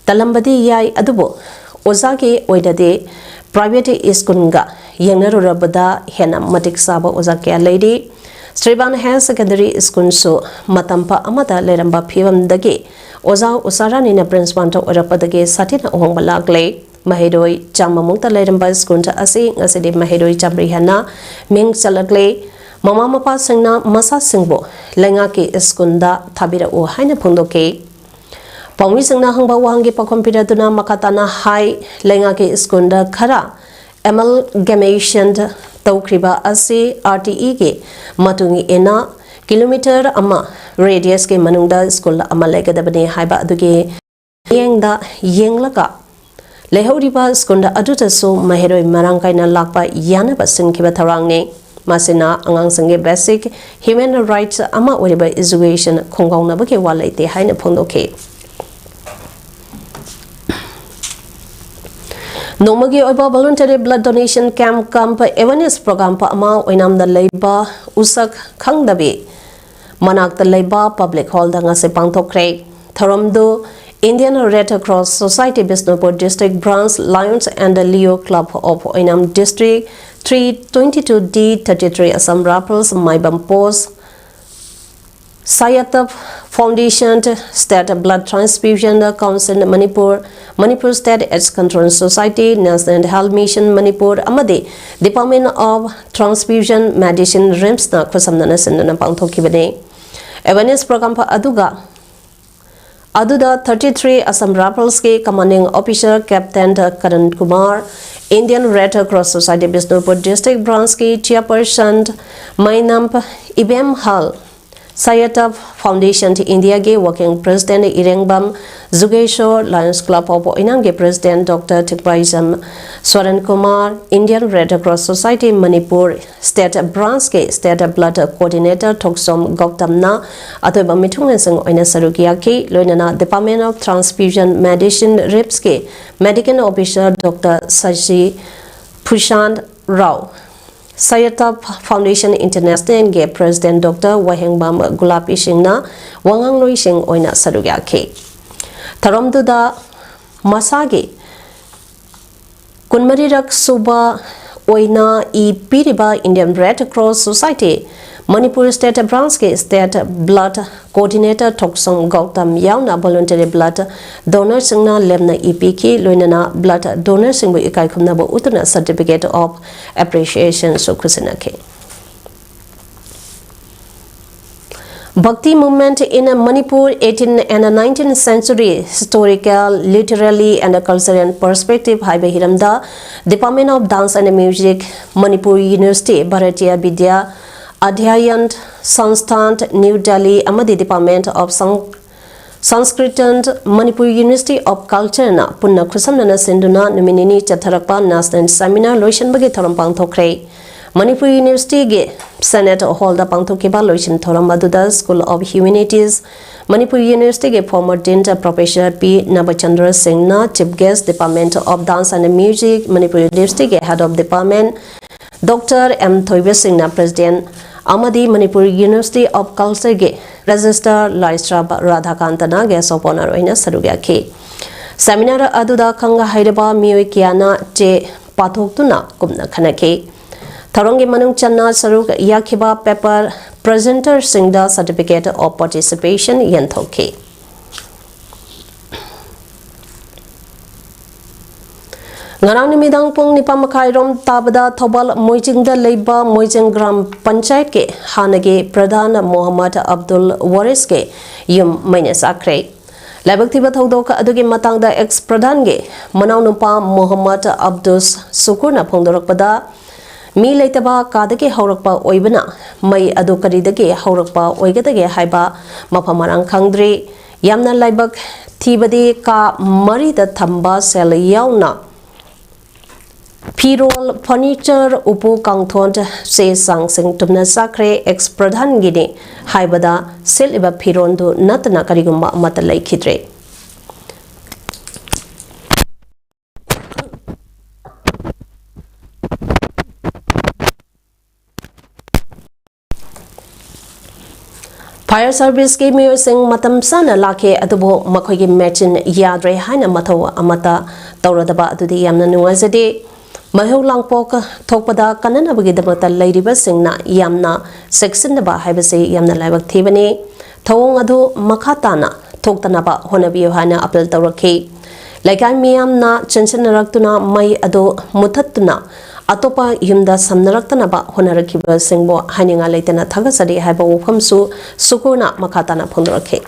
ꯇꯜꯂꯝꯕꯗꯤ ꯌꯥꯏ, ꯑꯗꯨꯕꯨ ꯑꯣꯖꯥꯒꯤ ꯑꯣꯏꯅꯗꯤ private ꯁ꯭ꯀꯨꯜꯒ ꯌꯦꯡꯅꯔꯨꯔꯕꯗ ꯍꯦꯟꯅ ꯃꯇꯤꯛ ꯆꯥꯕ ꯑꯣꯖꯥ ꯀꯌꯥ ꯂꯩꯔꯤ꯫ ꯁ꯭ꯔꯤꯕꯥꯟ ꯍꯥꯌꯔ ꯁꯦꯀꯦꯟꯗꯔꯤ ꯁ꯭ꯀꯨꯜꯁꯨ ꯃꯇꯝ ꯑꯃꯗ ꯂꯩꯔꯝꯕ ꯐꯤꯕꯝꯗꯒꯤ ꯑꯣꯖꯥ ꯎꯁꯥꯔꯥꯅꯤꯅ Principal ꯑꯣꯏꯔꯛꯄꯗꯒꯤ ꯁꯥꯊꯤꯅ ꯑꯍꯣꯡꯕ ꯂꯥꯛꯂꯦ꯫ ꯃꯍꯩꯔꯣꯏ ꯆꯥꯝꯃꯃꯨꯛꯇ ꯂꯩꯔꯝꯕ ꯁ꯭ꯀꯨꯜ ꯑꯁꯤ ꯉꯁꯤꯗꯤ ꯃꯍꯩꯔꯣꯏ ꯆꯥꯃꯔꯤ ꯍꯦꯟꯅ ꯃꯤꯡ ꯆꯜꯂꯛꯂꯦ꯫ ꯃꯃꯥ ꯃꯄꯥꯁꯤꯡꯅ ꯃꯆꯥꯁꯤꯡꯕꯨ ꯂꯩꯉꯥꯛꯀꯤ ꯁ꯭ꯀꯨꯜꯗ ꯊꯥꯕꯤꯔꯛꯎ ꯍꯥꯏꯅ ꯐꯣꯡꯗꯣꯛꯈꯤ꯫ ꯄꯥꯎꯃꯤꯁꯤꯡꯅ ꯍꯪꯕ ꯋꯥꯍꯪꯒꯤ ꯄꯥꯎꯈꯨꯝ ꯄꯤꯔꯗꯨꯅ ꯃꯈꯥ ꯇꯥꯅ ꯍꯥꯏ, ꯂꯩꯉꯥꯛꯀꯤ ꯁ꯭ꯀꯨꯜꯗ ꯈꯔ amalgamation ꯇꯧꯈ꯭ꯔꯤꯕ ꯑꯁꯤ R T E ꯒꯤ ꯃꯇꯨꯡ ꯏꯟꯅ ꯀꯤꯂꯣꯃꯤꯇꯔ ꯑꯃ ꯔꯦꯗꯤꯌꯁꯀꯤ ꯃꯅꯨꯡꯗ ꯁ꯭ꯀꯨꯜ ꯑꯃ ꯂꯩꯒꯗꯕꯅꯤ ꯍꯥꯏꯕ ꯑꯗꯨꯒꯤ ꯃꯤꯠꯌꯦꯡꯗ ꯌꯦꯡꯂꯒ ꯂꯩꯍꯧꯔꯤꯕ ꯁ꯭ꯀꯨꯜ ꯑꯗꯨꯗꯁꯨ ꯃꯍꯩꯔꯣꯏ ꯃꯔꯥꯡ ꯀꯥꯏꯅ ꯂꯥꯛꯄ ꯌꯥꯅꯕ ꯁꯤꯟꯈꯤꯕ ꯊꯧꯔꯥꯡꯅꯤ꯫ ꯃꯁꯤꯅ ꯑꯉꯥꯡꯁꯤꯡꯒꯤ basic human rights ꯑꯃ ꯑꯣꯏꯔꯤꯕ education ꯈꯣꯡꯒꯥꯎꯅꯕꯒꯤ ꯋꯥ ꯂꯩꯇꯦ ꯍꯥꯏꯅ ꯐꯣꯡꯗꯣꯛꯈꯤ꯫ ꯅꯣꯡꯃꯒꯤ ꯑꯣꯏꯕ voluntary blood donation camp cum awareness program ꯑꯃ ꯑꯣꯏꯅꯥꯝꯗ ꯂꯩꯕ ꯎꯁꯛ ꯈꯪꯗꯕꯤ ꯃꯅꯥꯛꯇ ꯂꯩꯕ public hallꯗ ꯉꯁꯤ ꯄꯥꯡꯊꯣꯛꯈ꯭ꯔꯦ꯫ ꯊꯧꯔꯝꯗꯨ Indian Red Cross Society Bishnupur District Branch, Lions and Leo Club of Oinam District, three twenty-two D thirty-three Assam Rifles, Maibam Post, Sayatab Foundation, State Blood Transfusion Council Manipur, Manipur State AIDS Control Society, National Health Mission Manipur ꯑꯃꯗꯤ Department of Transfusion Medicine, RIMSꯅ ꯈꯨꯠꯁꯝꯅꯅ ꯁꯤꯟꯗꯨꯅ ꯄꯥꯡꯊꯣꯛꯈꯤꯕꯅꯤ꯫ Awareness program ꯑꯗꯨꯒ ꯑꯗꯨꯗ thirty-three Assam Riflesꯀꯤ commanding officer Captain Karan Kumar, Indian Red Cross Society Bishnupur District Branchꯀꯤ chairperson Mainam Ibemhal, Sayatab Foundation Indiaꯒꯤ working president Irengbam Jugeshwar, Lions Club of Oinamꯒꯤ president Doctor Thikpaijam Swaran Kumar, Indian Red Cross Society Manipur State Branchꯀꯤ State Blood Coordinator ꯊꯣꯛꯆꯣꯝ ꯒꯧꯇꯝꯅ ꯑꯇꯣꯏꯕ ꯃꯤꯊꯨꯡꯂꯦꯟꯁꯤꯡ ꯑꯣꯏꯅ ꯁꯔꯨꯛ ꯌꯥꯈꯤ꯫ ꯂꯣꯏꯅꯅ Department of Transfusion Medicine, RIMSꯀꯤ medical officer Doctor Shashi Bhushan Rao, Sayatab Foundation Internationalꯒꯤ president Doctor ꯋꯥꯍꯦꯡꯕꯝ ꯒꯨꯂꯥꯄꯤ ꯁꯤꯡꯅ ꯋꯥꯉꯥꯡꯂꯣꯏꯁꯤꯡ ꯑꯣꯏꯅ ꯁꯔꯨꯛ ꯌꯥꯈꯤ꯫ ꯊꯧꯔꯝꯗꯨꯗ ꯃꯁꯥꯒꯤ ꯀꯨꯟꯃꯔꯤꯔꯛ ꯁꯨꯕ ꯑꯣꯏꯅ ꯏ ꯄꯤꯔꯤꯕ Indian Red Cross Society Manipur State Branchꯀꯤ State Blood Coordinator ꯊꯣꯛꯆꯣꯝ ꯒꯧꯇꯝ ꯌꯥꯎꯅ voluntary blood donorꯁꯤꯡꯅ ꯂꯦꯝꯅ ꯏ ꯄꯤꯈꯤ꯫ ꯂꯣꯏꯅꯅ blood donorꯁꯤꯡꯕꯨ ꯏꯀꯥꯏ ꯈꯨꯝꯅꯕ ꯎꯠꯇꯨꯅ certificate of appreciationꯁꯨ ꯈꯨꯠꯁꯤꯟꯅꯈꯤ꯫ Bhakti movement in Manipur, eighteenth and nineteenth century historical, literary and cultural perspective ꯍꯥꯏꯕ ꯍꯤꯔꯝꯗ Department of Dance and Music, Manipur University, Bharatiya Vidya Adhyayan Sansthan, New Delhi ꯑꯃꯗꯤ Department of San-, Sanskritan, Manipur University of Culture ꯅ ꯄꯨꯟꯅ ꯈꯨꯠꯁꯝꯅꯅ ꯁꯤꯟꯗꯨꯅ ꯅꯨꯃꯤꯠ ꯅꯤꯅꯤ ꯆꯠꯊꯔꯛꯄ National Seminar ꯂꯣꯏꯁꯤꯟꯕꯒꯤ ꯊꯧꯔꯝ ꯄꯥꯡꯊꯣꯛꯈ꯭ꯔꯦ꯫ ꯃꯅꯤꯄꯨꯔ ꯌꯨꯅꯤꯚꯔꯁꯤꯇꯤꯒꯤ Senate Hall ꯗ ꯄꯥꯡꯊꯣꯛꯈꯤꯕ ꯂꯣꯏꯁꯤꯟ ꯊꯧꯔꯝ ꯑꯗꯨꯗ School of Humanities, ꯃꯅꯤꯄꯨꯔ ꯌꯨꯅꯤꯚꯔꯁꯤꯇꯤꯒꯤ former Dean Professor ꯄꯤ ꯅꯕꯆꯟꯗ꯭ꯔ ꯁꯤꯡꯅ Chief Guest, Department of Dance and Music, Manipur ꯌꯨꯅꯤꯚꯔꯁꯤꯇꯤꯒꯤ Head of Department Doctor M Thoiba ꯁꯤꯡꯅ President ꯑꯃꯗꯤ ꯃꯅꯤꯄꯨꯔ University of Culture ꯒꯤ Registrar ꯂꯥꯏꯁ꯭ꯔꯥꯕ ꯔꯥꯙꯥꯀꯥꯟꯇꯅ Guest of Honour ꯑꯣꯏꯅ ꯁꯔꯨꯛ ꯌꯥꯈꯤ꯫ Seminar ꯑꯗꯨꯗ ꯈꯪ ꯍꯩꯔꯕ ꯃꯤꯑꯣꯏ ꯀꯌꯥꯅ ꯆꯦ ꯄꯥꯊꯣꯛꯇꯨꯅ ꯀꯨꯞꯅ ꯈꯟꯅꯈꯤ꯫ ꯊꯧꯔꯝꯒꯤ ꯃꯅꯨꯡ ꯆꯟꯅ ꯁꯔꯨꯛ ꯌꯥꯈꯤꯕ paper presenter ꯁꯤꯡꯗ Certificate of Participation ꯌꯦꯟꯊꯣꯛꯈꯤ꯫ ꯉꯔꯥꯡ ꯅꯨꯃꯤꯗꯥꯡ ꯄꯨꯡ ꯅꯤꯄꯥꯟ ꯃꯈꯥꯏ ꯔꯣꯝ ꯇꯥꯕꯗ ꯊꯧꯕꯥꯜ ꯃꯣꯏꯖꯤꯡꯗ ꯂꯩꯕ ꯃꯣꯏꯖꯤꯡ ꯒ꯭ꯔꯥꯝ ꯄꯟꯆꯥꯌꯠꯀꯤ ꯍꯥꯟꯅꯒꯤ ꯄ꯭ꯔꯙꯥꯟ ꯃꯣꯍꯝꯃꯗ ꯑꯕꯗꯨꯜ ꯋꯥꯔꯤꯁꯀꯤ ꯌꯨꯝ ꯃꯩꯅ ꯆꯥꯛꯈ꯭ꯔꯦ꯫ ꯂꯥꯏꯕꯛ ꯊꯤꯕ ꯊꯧꯗꯣꯛ ꯑꯗꯨꯒꯤ ꯃꯇꯥꯡꯗ ex ꯄ꯭ꯔꯙꯥꯟꯒꯤ ꯃꯅꯥꯎꯅꯨꯄꯥ ꯃꯣꯍꯝꯃꯗ ꯑꯕꯗꯨꯁ ꯁꯨꯀꯨꯔꯅ ꯐꯣꯡꯗꯣꯔꯛꯄꯗ, ꯃꯤ ꯂꯩꯇꯕ ꯀꯥꯗꯒꯤ ꯍꯧꯔꯛꯄ ꯑꯣꯏꯕꯅ ꯃꯩ ꯑꯗꯨ ꯀꯔꯤꯗꯒꯤ ꯍꯧꯔꯛꯄ ꯑꯣꯏꯒꯗꯒꯦ ꯍꯥꯏꯕ ꯃꯐꯝ ꯃꯔꯥꯡ ꯈꯪꯗ꯭ꯔꯤ꯫ ꯌꯥꯝꯅ ꯂꯥꯏꯕꯛ ꯊꯤꯕꯗꯤ ꯀꯥ ꯃꯔꯤꯗ ꯊꯝꯕ ꯁꯦꯜ ꯌꯥꯎꯅ ꯐꯤꯔꯣꯜ, furniture, ꯎꯄꯨ ꯀꯥꯡꯊꯣꯟ, ꯆꯦ ꯆꯥꯡꯁꯤꯡ ꯇꯨꯝꯅ ꯆꯥꯈ꯭ꯔꯦ꯫ Ex ꯄ꯭ꯔꯙꯥꯟꯒꯤꯅꯤ ꯍꯥꯏꯕꯗ ꯁꯦꯠꯂꯤꯕ ꯐꯤꯔꯣꯜꯗꯨ ꯅꯠꯇꯅ ꯀꯔꯤꯒꯨꯝꯕ ꯑꯃꯠꯇ ꯂꯩꯈꯤꯗ꯭ꯔꯦ꯫ Fire service ꯀꯤ ꯃꯤꯑꯣꯏꯁꯤꯡ ꯃꯇꯝ ꯆꯥꯅ ꯂꯥꯛꯈꯤ, ꯑꯗꯨꯕꯨ ꯃꯈꯣꯏꯒꯤ machine ꯌꯥꯗ꯭ꯔꯦ ꯍꯥꯏꯅ ꯃꯊꯧ ꯑꯃꯠꯇ ꯇꯧꯔꯗꯕ ꯑꯗꯨꯗꯤ ꯌꯥꯝꯅ ꯅꯨꯡꯉꯥꯏꯖꯗꯦ꯫ ꯃꯩꯍꯧ ꯂꯥꯡꯄꯣꯛ ꯊꯣꯛꯄꯗ ꯀꯟꯅꯅꯕꯒꯤꯗꯃꯛꯇ ꯂꯩꯔꯤꯕꯁꯤꯡꯅ ꯌꯥꯝꯅ ꯆꯦꯛꯁꯤꯟꯅꯕ ꯍꯥꯏꯕꯁꯤ ꯌꯥꯝꯅ ꯂꯥꯏꯕꯛ ꯊꯤꯕꯅꯤ꯫ ꯊꯧꯑꯣꯡ ꯑꯗꯨ ꯃꯈꯥ ꯇꯥꯅ ꯊꯣꯛꯇꯅꯕ ꯍꯣꯠꯅꯕꯤꯌꯨ ꯍꯥꯏꯅ appeal ꯇꯧꯔꯛꯈꯤ꯫ ꯂꯩꯀꯥꯏ ꯃꯤꯌꯥꯝꯅ ꯆꯦꯟꯁꯤꯟꯅꯔꯛꯇꯨꯅ ꯃꯩ ꯑꯗꯨ ꯃꯨꯊꯠꯇꯨꯅ ꯑꯇꯣꯞꯄ ꯌꯨꯝꯗ ꯁꯝꯅꯔꯛꯇꯅꯕ ꯍꯣꯠꯅꯔꯛꯈꯤꯕꯁꯤꯡꯕꯨ ꯍꯥꯏꯅꯤꯡꯉꯥꯏ ꯂꯩꯇꯅ ꯊꯥꯒꯠꯆꯔꯤ ꯍꯥꯏꯕ ꯋꯥꯐꯝꯁꯨ ꯁꯨꯀꯨꯔꯅ ꯃꯈꯥ ꯇꯥꯅ ꯐꯣꯡꯗꯣꯔꯛꯈꯤ꯫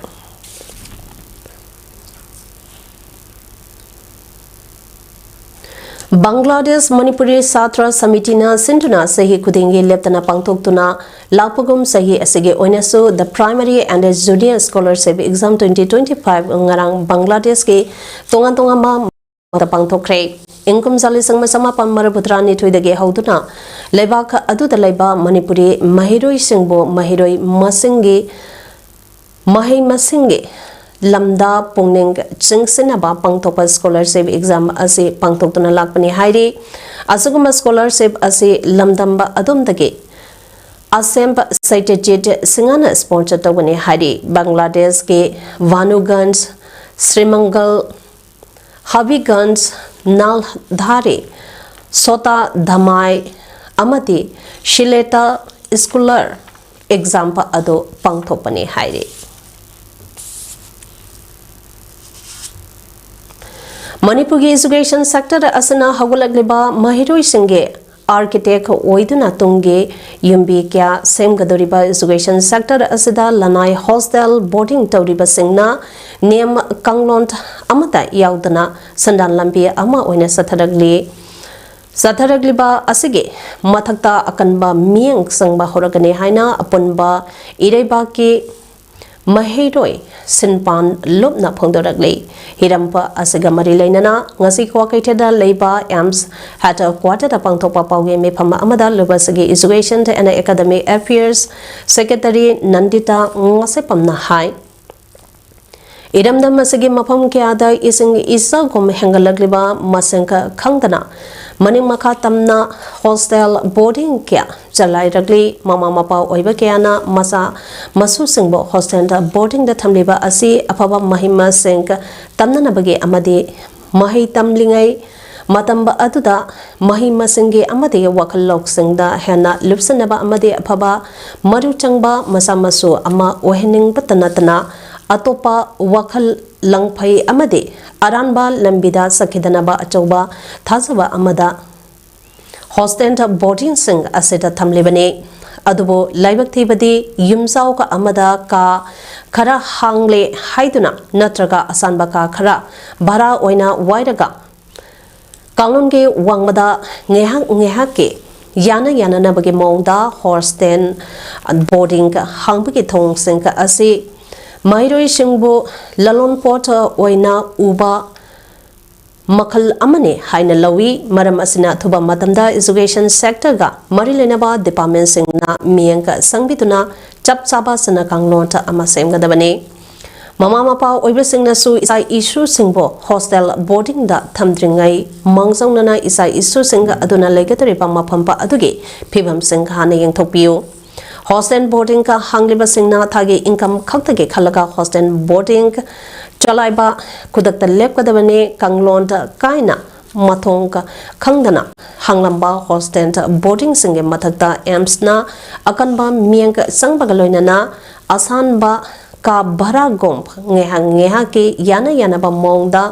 ꯕꯪꯒ꯭ꯂꯥꯗꯦꯁ ꯃꯅꯤꯄꯨꯔꯤ ꯁꯥꯇ꯭ꯔ ꯁꯃꯤꯇꯤꯅ ꯁꯤꯟꯗꯨꯅ ꯆꯍꯤ ꯈꯨꯗꯤꯡꯒꯤ ꯂꯦꯞꯇꯅ ꯄꯥꯡꯊꯣꯛꯇꯨꯅ ꯂꯥꯛꯄꯒꯨꯝ, ꯆꯍꯤ ꯑꯁꯤꯒꯤ ꯑꯣꯏꯅꯁꯨ The Primary and Junior Scholarship Exam twenty twenty-five ꯉꯔꯥꯡ ꯕꯪꯒ꯭ꯂꯥꯗꯦꯁꯀꯤ ꯇꯣꯉꯥꯟ ꯇꯣꯉꯥꯟꯕ ꯃꯐꯝꯗ ꯄꯥꯡꯊꯣꯛꯈ꯭ꯔꯦ꯫ ꯏꯪ ꯀꯨꯝꯖꯥ ꯂꯤꯁꯤꯡ ꯑꯃ ꯆꯃꯥꯄꯟ ꯃꯔꯤꯐꯨꯇꯔꯥꯅꯤꯊꯣꯏꯗꯒꯤ ꯍꯧꯗꯨꯅ ꯂꯩꯕꯥꯛ ꯑꯗꯨꯗ ꯂꯩꯕ ꯃꯅꯤꯄꯨꯔꯤ ꯃꯍꯩꯔꯣꯏꯁꯤꯡꯕꯨ ꯃꯍꯩꯔꯣꯏ ꯃꯁꯤꯡꯒꯤ ꯃꯍꯩ ꯃꯁꯤꯡꯒꯤ ꯂꯝꯗ ꯄꯨꯛꯅꯤꯡ ꯆꯤꯡꯁꯤꯟꯅꯕ ꯄꯥꯡꯊꯣꯛꯄ scholarship exam ꯑꯁꯤ ꯄꯥꯡꯊꯣꯛꯇꯨꯅ ꯂꯥꯛꯄꯅꯤ ꯍꯥꯏꯔꯤ꯫ ꯑꯁꯤꯒꯨꯝꯕ scholarship ꯑꯁꯤ ꯂꯝꯗꯝꯕ ꯑꯗꯣꯝꯗꯒꯤ ꯑꯁꯦꯝꯕ ꯁꯩꯇꯦꯖꯤꯠ ꯁꯤꯡꯍꯅ sponsor ꯇꯧꯒꯅꯤ ꯍꯥꯏꯔꯤ꯫ ꯕꯪꯒ꯭ꯂꯥꯗꯦꯁꯀꯤ ꯚꯥꯅꯨꯒꯟꯖ, ꯁ꯭ꯔꯤꯃꯪꯒꯜ, ꯍꯕꯤꯒꯟꯖ, ꯅꯥꯜꯙꯥꯔꯤ, ꯁꯣꯇꯥ ꯙꯃꯥꯏ ꯑꯃꯗꯤ ꯁꯤꯂꯦꯇꯥ scholar exam ꯑꯗꯨ ꯄꯥꯡꯊꯣꯛꯄꯅꯤ ꯍꯥꯏꯔꯤ꯫ ꯃꯅꯤꯄꯨꯔꯒꯤ education sector ꯑꯁꯤꯅ ꯍꯧꯒꯠꯂꯛꯂꯤꯕ ꯃꯍꯩꯔꯣꯏꯁꯤꯡꯒꯤ architect ꯑꯣꯏꯗꯨꯅ ꯇꯨꯡꯒꯤ ꯌꯨꯝꯕꯤ ꯀꯌꯥ ꯁꯦꯝꯒꯗꯧꯔꯤꯕ education sector ꯑꯁꯤꯗ ꯂꯅꯥꯏ hostel boarding ꯇꯧꯔꯤꯕꯁꯤꯡꯅ ꯅꯤꯌꯝ ꯀꯥꯡꯂꯣꯟ ꯑꯃꯠꯇ ꯌꯥꯎꯗꯅ ꯁꯦꯟꯗꯥꯟ ꯂꯝꯕꯤ ꯑꯃ ꯑꯣꯏꯅ ꯆꯠꯊꯔꯛꯂꯤ꯫ ꯆꯠꯊꯔꯛꯂꯤꯕ ꯑꯁꯤꯒꯤ ꯃꯊꯛꯇ ꯑꯀꯟꯕ ꯃꯤꯠꯌꯦꯡ ꯆꯪꯕ ꯍꯧꯔꯛꯀꯅꯤ ꯍꯥꯏꯅ ꯑꯄꯨꯟꯕ ꯏꯔꯩꯕꯥꯛꯀꯤ ꯃꯍꯩꯔꯣꯏ ꯁꯤꯟꯄꯥꯟ ꯂꯨꯞꯅ ꯐꯣꯡꯗꯣꯔꯛꯂꯤ꯫ ꯍꯤꯔꯝ ꯑꯁꯤꯒ ꯃꯔꯤ ꯂꯩꯅꯅ ꯉꯁꯤ ꯀ꯭ꯋꯥꯀꯩꯊꯦꯜꯗ ꯂꯩꯕ AIIMS headquarter ꯗ ꯄꯥꯡꯊꯣꯛꯄ ꯄꯥꯎꯒꯤ ꯃꯤꯐꯝ ꯑꯃꯗ ꯂꯨꯕꯁꯤꯒꯤ Education and Academic Affairs Secretary ꯅꯟꯗꯤꯇꯥ ꯉꯥꯁꯦꯄꯝꯅ ꯍꯥꯏ, ꯏꯔꯝꯗꯝ ꯑꯁꯤꯒꯤ ꯃꯐꯝ ꯀꯌꯥꯗ ꯏꯁꯤꯡ ꯏꯆꯥꯎꯒꯨꯝ ꯍꯦꯟꯒꯠꯂꯛꯂꯤꯕ ꯃꯁꯤꯡ ꯈꯪꯗꯅ ꯃꯅꯤꯡ ꯃꯈꯥ ꯇꯝꯅ hostel boarding ꯀꯌꯥ ꯆꯂꯥꯏꯔꯛꯂꯤ꯫ ꯃꯃꯥ ꯃꯄꯥ ꯑꯣꯏꯕ ꯀꯌꯥꯅ ꯃꯆꯥ ꯃꯁꯨꯁꯤꯡꯕꯨ hostel ꯗ boarding ꯗ ꯊꯝꯂꯤꯕ ꯑꯁꯤ ꯑꯐꯕ ꯃꯍꯩ ꯃꯁꯤꯡ ꯇꯝꯅꯅꯕꯒꯤ ꯑꯃꯗꯤ ꯃꯍꯩ ꯇꯝꯂꯤꯉꯩ ꯃꯇꯝ ꯑꯗꯨꯗ ꯃꯍꯩ ꯃꯁꯤꯡꯒꯤ ꯑꯃꯗꯤ ꯋꯥꯈꯜ ꯂꯧꯁꯤꯡꯗ ꯍꯦꯟꯅ ꯂꯨꯞꯁꯤꯟꯅꯕ ꯑꯃꯗꯤ ꯑꯐꯕ ꯃꯔꯨ ꯆꯪꯕ ꯃꯆꯥ ꯃꯁꯨ ꯑꯃ ꯑꯣꯏꯍꯟꯅꯤꯡꯕꯇ ꯅꯠꯇꯅ ꯑꯇꯣꯞꯄ ꯋꯥꯈꯜ ꯂꯪꯐꯩ ꯑꯃꯗꯤ ꯑꯔꯥꯟꯕ ꯂꯝꯕꯤꯗ ꯆꯠꯈꯤꯗꯅꯕ ꯑꯆꯧꯕ ꯊꯥꯖꯕ ꯑꯃꯗ hostel boarding ꯁꯤꯡ ꯑꯁꯤꯗ ꯊꯝꯂꯤꯕꯅꯤ꯫ ꯑꯗꯨꯕꯨ ꯂꯥꯏꯕꯛ ꯊꯤꯕꯗꯤ ꯌꯨꯝꯖꯥꯎꯒ ꯑꯃꯗ ꯀꯥ ꯈꯔ ꯍꯥꯡꯂꯦ ꯍꯥꯏꯗꯨꯅ ꯅꯠꯇ꯭ꯔꯒ ꯑꯁꯥꯟꯕ ꯀꯥ ꯈꯔ ꯚꯔꯥ ꯑꯣꯏꯅ ꯋꯥꯏꯔꯒ ꯀꯥꯡꯂꯣꯟꯒꯤ ꯋꯥꯡꯃꯗ ꯉꯥꯏꯍꯥꯛ ꯉꯥꯏꯍꯥꯛꯀꯤ ꯌꯥꯅ ꯌꯥꯅꯅꯕꯒꯤ ꯃꯑꯣꯡꯗ ꯍꯣꯁꯇꯦꯜ ꯕꯣꯔꯗꯤꯡ ꯍꯥꯡꯕꯒꯤ ꯊꯧꯑꯣꯡꯁꯤꯡ ꯑꯁꯤ ꯃꯍꯩꯔꯣꯏꯁꯤꯡꯕꯨ ꯂꯂꯣꯟꯄꯣꯠ ꯑꯣꯏꯅ ꯎꯕ ꯃꯈꯜ ꯑꯃꯅꯤ ꯍꯥꯏꯅ ꯂꯧꯏ꯫ ꯃꯔꯝ ꯑꯁꯤꯅ ꯑꯊꯨꯕ ꯃꯇꯝꯗ education sector ꯒ ꯃꯔꯤ ꯂꯩꯅꯕ department ꯁꯤꯡꯅ ꯃꯤꯠꯌꯦꯡ ꯆꯪꯕꯤꯗꯨꯅ ꯆꯞ ꯆꯥꯕ ꯆꯠꯅ ꯀꯥꯡꯂꯣꯟ ꯑꯃ ꯁꯦꯝꯒꯗꯕꯅꯤ꯫ ꯃꯃꯥ ꯃꯄꯥ ꯑꯣꯏꯕꯁꯤꯡꯅꯁꯨ ꯏꯆꯥ ꯏꯁꯨꯁꯤꯡꯕꯨ ꯍꯣꯁꯇꯦꯜ ꯕꯣꯔꯗꯤꯡꯗ ꯊꯝꯗ꯭ꯔꯤꯉꯩ ꯃꯥꯡꯖꯧꯅꯅ ꯏꯆꯥ ꯏꯁꯨꯁꯤꯡ ꯑꯗꯨꯅ ꯂꯩꯒꯗꯧꯔꯤꯕ ꯃꯐꯝ ꯑꯗꯨꯒꯤ ꯐꯤꯕꯝꯁꯤꯡ ꯍꯥꯟꯅ ꯌꯦꯡꯊꯣꯛꯄꯤꯌꯨ꯫ ꯍꯣꯁꯇꯦꯜ ꯕꯣꯔꯗꯤꯡ ꯍꯥꯡꯂꯤꯕꯁꯤꯡꯅ ꯊꯥꯒꯤ income ꯈꯛꯇꯒꯤ ꯈꯜꯂꯒ ꯍꯣꯁꯇꯦꯜ ꯕꯣꯔꯗꯤꯡ ꯆꯂꯥꯏꯕ ꯈꯨꯗꯛꯇ ꯂꯦꯞꯀꯗꯕꯅꯤ꯫ ꯀꯥꯡꯂꯣꯟ ꯀꯥꯏꯅ ꯃꯊꯣꯡ ꯈꯪꯗꯅ ꯍꯥꯡꯂꯝꯕ ꯍꯣꯁꯇꯦꯜ ꯕꯣꯔꯗꯤꯡꯁꯤꯡꯒꯤ ꯃꯊꯛꯇ ꯑꯦꯝꯁꯅ ꯑꯀꯟꯕ ꯃꯤꯠꯌꯦꯡ ꯆꯪꯕꯒ ꯂꯣꯏꯅꯅ ꯑꯁꯥꯟꯕ ꯀꯥ ꯚꯔꯥꯒꯨꯝ ꯉꯥꯏꯍꯥꯛ ꯉꯥꯏꯍꯥꯛꯀꯤ ꯌꯥꯅ ꯌꯥꯅꯕ ꯃꯑꯣꯡꯗ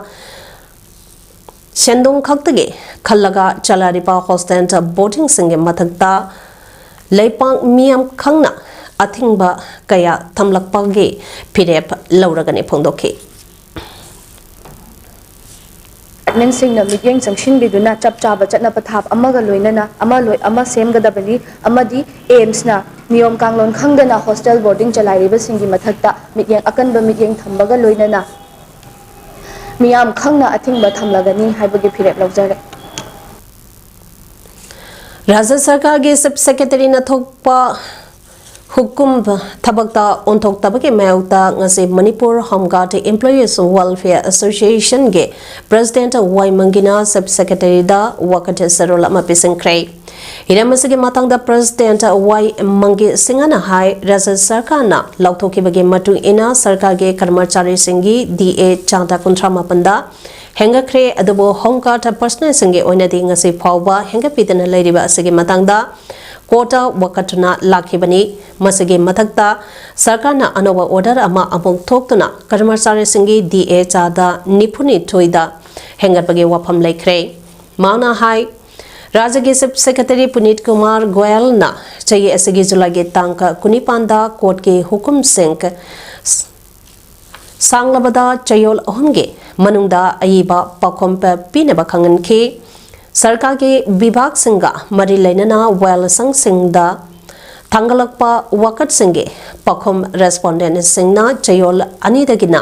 ꯁꯦꯟꯗꯣꯡ ꯈꯛꯇꯒꯤ ꯈꯜꯂꯒ ꯆꯂꯥꯏꯔꯤꯕ ꯍꯣꯁꯇꯦꯜ ꯕꯣꯔꯗꯤꯡꯁꯤꯡꯒꯤ ꯃꯊꯛꯇ ꯂꯩꯄꯥꯛ ꯃꯤꯌꯥꯝ ꯈꯪꯅ ꯑꯊꯤꯡꯕ ꯀꯌꯥ ꯊꯝꯂꯛꯄꯒꯤ ꯐꯤꯔꯦꯞ ꯂꯧꯔꯒꯅꯤ ꯐꯣꯡꯗꯣꯛꯈꯤ꯫ ꯁꯤꯡꯅ ꯃꯤꯠꯌꯦꯡ ꯆꯪꯁꯤꯟꯕꯤꯗꯨꯅ ꯆꯞ ꯆꯥꯕ ꯆꯠꯅ ꯄꯊꯥꯞ ꯑꯃꯒ ꯂꯣꯏꯅꯅ ꯑꯃ ꯂꯣꯏ ꯑꯃ ꯁꯦꯝꯒꯗꯕꯅꯤ ꯑꯃꯗꯤ ꯑꯦꯝꯁꯅ ꯅꯤꯌꯣꯝ ꯀꯥꯡꯂꯣꯟ ꯈꯪꯗꯅ ꯍꯣꯁꯇꯦꯜ ꯕꯣꯔꯗꯤꯡ ꯆꯂꯥꯏꯔꯤꯕꯁꯤꯡꯒꯤ ꯃꯊꯛꯇ ꯃꯤꯠꯌꯦꯡ ꯑꯀꯟꯕ ꯃꯤꯠꯌꯦꯡ ꯊꯝꯕꯒ ꯂꯣꯏꯅꯅ ꯃꯤꯌꯥꯝ ꯈꯪꯅ ꯑꯊꯤꯡꯕ ꯊꯝꯂꯒꯅꯤ ꯍꯥꯏꯕꯒꯤ ꯐꯤꯔꯦꯞ ꯂꯧꯖꯔꯦ꯫ ꯔꯥꯖ꯭ꯌ ꯁꯔꯀꯥꯔꯒꯤ ꯆꯤꯐ ꯁꯦꯀ꯭ꯔꯦꯇꯔꯤꯅ ꯊꯣꯛꯄ ꯍꯨꯀꯨꯝ ꯊꯕꯛꯇ ꯑꯣꯟꯊꯣꯛꯇꯕꯒꯤ ꯃꯥꯌꯣꯛꯇ ꯉꯁꯤ Manipur home guard employees welfare ꯑꯦꯁꯣꯁꯤꯌꯦꯁꯟꯒꯤ ꯄ꯭ꯔꯦꯁꯤꯗꯦꯟꯠ ꯋꯥꯏ ꯃꯪꯒꯤꯅ ꯆꯤꯐ ꯁꯦꯀ꯭ꯔꯦꯇꯔꯤꯗ ꯋꯥꯀꯠ ꯆꯔꯣꯜ ꯑꯃ ꯄꯤꯁꯤꯟꯈ꯭ꯔꯦ꯫ ꯍꯤꯔꯝ ꯑꯁꯤꯒꯤ ꯃꯇꯥꯡꯗ ꯄ꯭ꯔꯦꯁꯤꯗꯦꯟꯠ ꯋꯥꯏ ꯃꯪꯒꯤ ꯁꯤꯡꯍꯅ ꯍꯥꯏ, ꯔꯥꯖ꯭ꯌ ꯁꯔꯀꯥꯔꯅ ꯂꯥꯎꯊꯣꯛꯈꯤꯕꯒꯤ ꯃꯇꯨꯡ ꯏꯟꯅ ꯁꯔꯀꯥꯔꯒꯤ ꯀꯔꯃꯆꯥꯔꯤꯁꯤꯡꯒꯤ ꯗꯤ ꯑꯦ ꯆꯥꯗ ꯀꯨꯟꯊ꯭ꯔꯥ ꯃꯥꯄꯟꯗ ꯍꯦꯟꯒꯠꯈ꯭ꯔꯦ꯫ ꯑꯗꯨꯕꯨ ꯍꯣꯝ ꯒꯥꯔꯗ ꯄꯔꯁꯅꯦꯜꯁꯤꯡꯒꯤ ꯑꯣꯏꯅꯗꯤ ꯉꯁꯤ ꯐꯥꯎꯕ ꯍꯦꯟꯒꯠꯄꯤꯗꯅ ꯂꯩꯔꯤꯕ ꯑꯁꯤꯒꯤ ꯃꯇꯥꯡꯗ ꯀꯣꯔꯠꯇ ꯋꯥꯀꯠꯇꯨꯅ ꯂꯥꯛꯈꯤꯕꯅꯤ꯫ ꯃꯁꯤꯒꯤ ꯃꯊꯛꯇ ꯁꯔꯀꯥꯔꯅ ꯑꯅꯧꯕ ꯑꯣꯔꯗꯔ ꯑꯃ ꯑꯃꯨꯛ ꯊꯣꯛꯇꯨꯅ ꯀꯔꯃꯆꯥꯔꯤꯁꯤꯡꯒꯤ ꯗꯤ ꯑꯦ ꯆꯥꯗ ꯅꯤꯐꯨꯅꯤꯊꯣꯏꯗ ꯍꯦꯟꯒꯠꯄꯒꯤ ꯋꯥꯐꯝ ꯂꯩꯈ꯭ꯔꯦ꯫ ꯃꯍꯥꯛꯅ ꯍꯥꯏ, ꯔꯥꯖ꯭ꯌꯒꯤ ꯆꯤꯐ ꯁꯦꯀ꯭ꯔꯦꯇꯔꯤ ꯄꯨꯅꯤꯠ ꯀꯨꯃꯥꯔ ꯒꯣꯌꯜꯅ ꯆꯍꯤ ꯑꯁꯤꯒꯤ ꯖꯨꯂꯥꯏꯒꯤ ꯇꯥꯡ ꯀꯨꯟꯅꯤꯄꯥꯟꯗ ꯀꯣꯔꯠꯀꯤ ꯍꯨꯀꯨꯝꯁꯤꯡ ꯁꯥꯡꯂꯕꯗ ꯆꯌꯣꯜ ꯑꯍꯨꯝꯒꯤ ꯃꯅꯨꯡꯗ ꯑꯏꯕ ꯄꯥꯎꯈꯨꯝ ꯄꯤꯅꯕ ꯈꯪꯍꯟꯈꯤ꯫ ꯁꯔꯀꯥꯔꯒꯤ ꯕꯤꯚꯥꯒꯁꯤꯡꯒ ꯃꯔꯤ ꯂꯩꯅꯅ ꯋꯥꯌꯦꯜꯁꯪꯁꯤꯡꯗ ꯊꯥꯡꯒꯠꯂꯛꯄ ꯋꯥꯀꯠꯁꯤꯡꯒꯤ ꯄꯥꯎꯈꯨꯝ ꯔꯦꯁꯄꯣꯟꯗꯦꯟꯠꯁꯤꯡꯅ ꯆꯌꯣꯜ ꯑꯅꯤꯗꯒꯤꯅ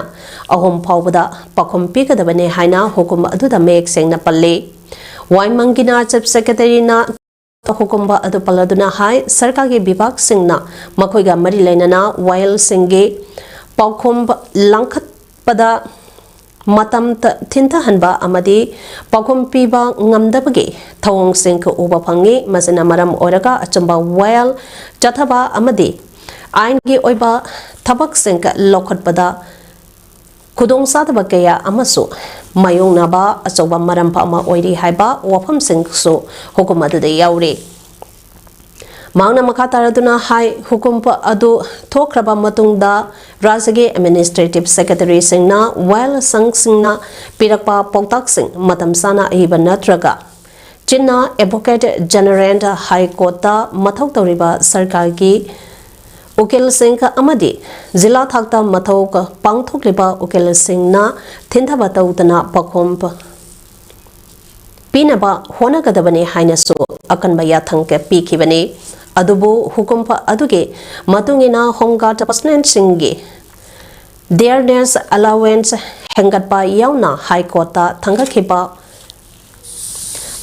ꯑꯍꯨꯝ ꯐꯥꯎꯕꯗ ꯄꯥꯎꯈꯨꯝ ꯄꯤꯒꯗꯕꯅꯤ ꯍꯥꯏꯅ ꯍꯨꯀꯨꯝ ꯑꯗꯨꯗ ꯃꯌꯦꯛ ꯁꯦꯡꯅ ꯄꯜꯂꯤ꯫ ꯋꯥꯏꯃꯪꯒꯤꯅ ꯆꯤꯐ ꯁꯦꯀ꯭ꯔꯦꯇꯔꯤꯅ ꯍꯨꯀꯨꯝ ꯑꯗꯨ ꯄꯜꯂꯗꯨꯅ ꯍꯥꯏ, ꯁꯔꯀꯥꯔꯒꯤ ꯕꯤꯚꯥꯒꯁꯤꯡꯅ ꯃꯈꯣꯏꯒ ꯃꯔꯤ ꯂꯩꯅꯅ ꯋꯥꯌꯦꯜꯁꯤꯡꯒꯤ ꯄꯥꯎꯈꯨꯝ ꯂꯥꯡꯈꯠꯄꯗ ꯃꯇꯝ ꯊꯤꯟꯊꯍꯟꯕ ꯑꯃꯗꯤ ꯄꯥꯎꯈꯨꯝ ꯄꯤꯕ ꯉꯝꯗꯕꯒꯤ ꯊꯧꯑꯣꯡꯁꯤꯡ ꯎꯕ ꯐꯪꯏ꯫ ꯃꯁꯤꯅ ꯃꯔꯝ ꯑꯣꯏꯔꯒ ꯑꯆꯨꯝꯕ ꯋꯥꯌꯦꯜ ꯆꯠꯊꯕ ꯑꯃꯗꯤ ꯑꯥꯏꯟꯒꯤ ꯑꯣꯏꯕ ꯊꯕꯛꯁꯤꯡ ꯂꯧꯈꯠꯄꯗ ꯈꯨꯗꯣꯡꯆꯥꯗꯕ ꯀꯌꯥ ꯑꯃꯁꯨ ꯃꯥꯌꯣꯛꯅꯕ ꯑꯆꯧꯕ ꯃꯔꯝ ꯑꯃ ꯑꯣꯏꯔꯤ ꯍꯥꯏꯕ ꯋꯥꯐꯝꯁꯤꯡꯁꯨ ꯍꯨꯀꯨꯝ ꯑꯗꯨꯗ ꯌꯥꯎꯔꯤ꯫ ꯃꯍꯥꯛꯅ ꯃꯈꯥ ꯇꯥꯔꯗꯨꯅ ꯍꯥꯏ, ꯍꯨꯀꯨꯝ ꯑꯗꯨ ꯊꯣꯛꯈ꯭ꯔꯕ ꯃꯇꯨꯡꯗ ꯔꯥꯖ꯭ꯌꯒꯤ ꯑꯦꯗꯃꯤꯅꯤꯁꯇ꯭ꯔꯦꯇꯤꯚ ꯁꯦꯀ꯭ꯔꯦꯇꯔꯤꯁꯤꯡꯅ ꯋꯥꯌꯦꯜꯁꯪꯁꯤꯡꯅ ꯄꯤꯔꯛꯄ ꯄꯥꯎꯇꯥꯛꯁꯤꯡ ꯃꯇꯝ ꯆꯥꯅ ꯑꯏꯕ ꯅꯠꯇ꯭ꯔꯒ ꯆꯤꯟꯅ ꯑꯦꯗꯚꯣꯀꯦꯠ ꯖꯦꯅꯔꯦꯜ ꯍꯥꯏ ꯀꯣꯔꯠꯇ ꯃꯊꯧ ꯇꯧꯔꯤꯕ ꯁꯔꯀꯥꯔꯒꯤ ꯎꯀꯤꯜꯁꯤꯡ ꯑꯃꯗꯤ ꯖꯤꯂꯥ ꯊꯥꯛꯇ ꯃꯊꯧ ꯄꯥꯡꯊꯣꯛꯂꯤꯕ ꯎꯀꯤꯜꯁꯤꯡꯅ ꯊꯤꯟꯊꯕ ꯇꯧꯗꯅ ꯄꯥꯎꯈꯨꯝ ꯄꯤꯅꯕ ꯍꯣꯠꯅꯒꯗꯕꯅꯤ ꯍꯥꯏꯅꯁꯨ ꯑꯀꯟꯕ ꯌꯥꯊꯪ ꯄꯤꯈꯤꯕꯅꯤ꯫ ꯑꯗꯨꯕꯨ ꯍꯨꯀꯨꯝ ꯑꯗꯨꯒꯤ ꯃꯇꯨꯡ ꯏꯟꯅ ꯍꯣꯝ ꯒꯥꯔꯗ ꯄꯔꯁꯅꯦꯜꯁꯤꯡꯒꯤ ꯗꯤꯌꯔꯅꯦꯁ ꯑꯦꯂꯥꯋꯦꯟꯁ ꯍꯦꯟꯒꯠꯄ ꯌꯥꯎꯅ ꯍꯥꯏ ꯀꯣꯔꯠꯇ ꯊꯥꯡꯒꯠꯈꯤꯕ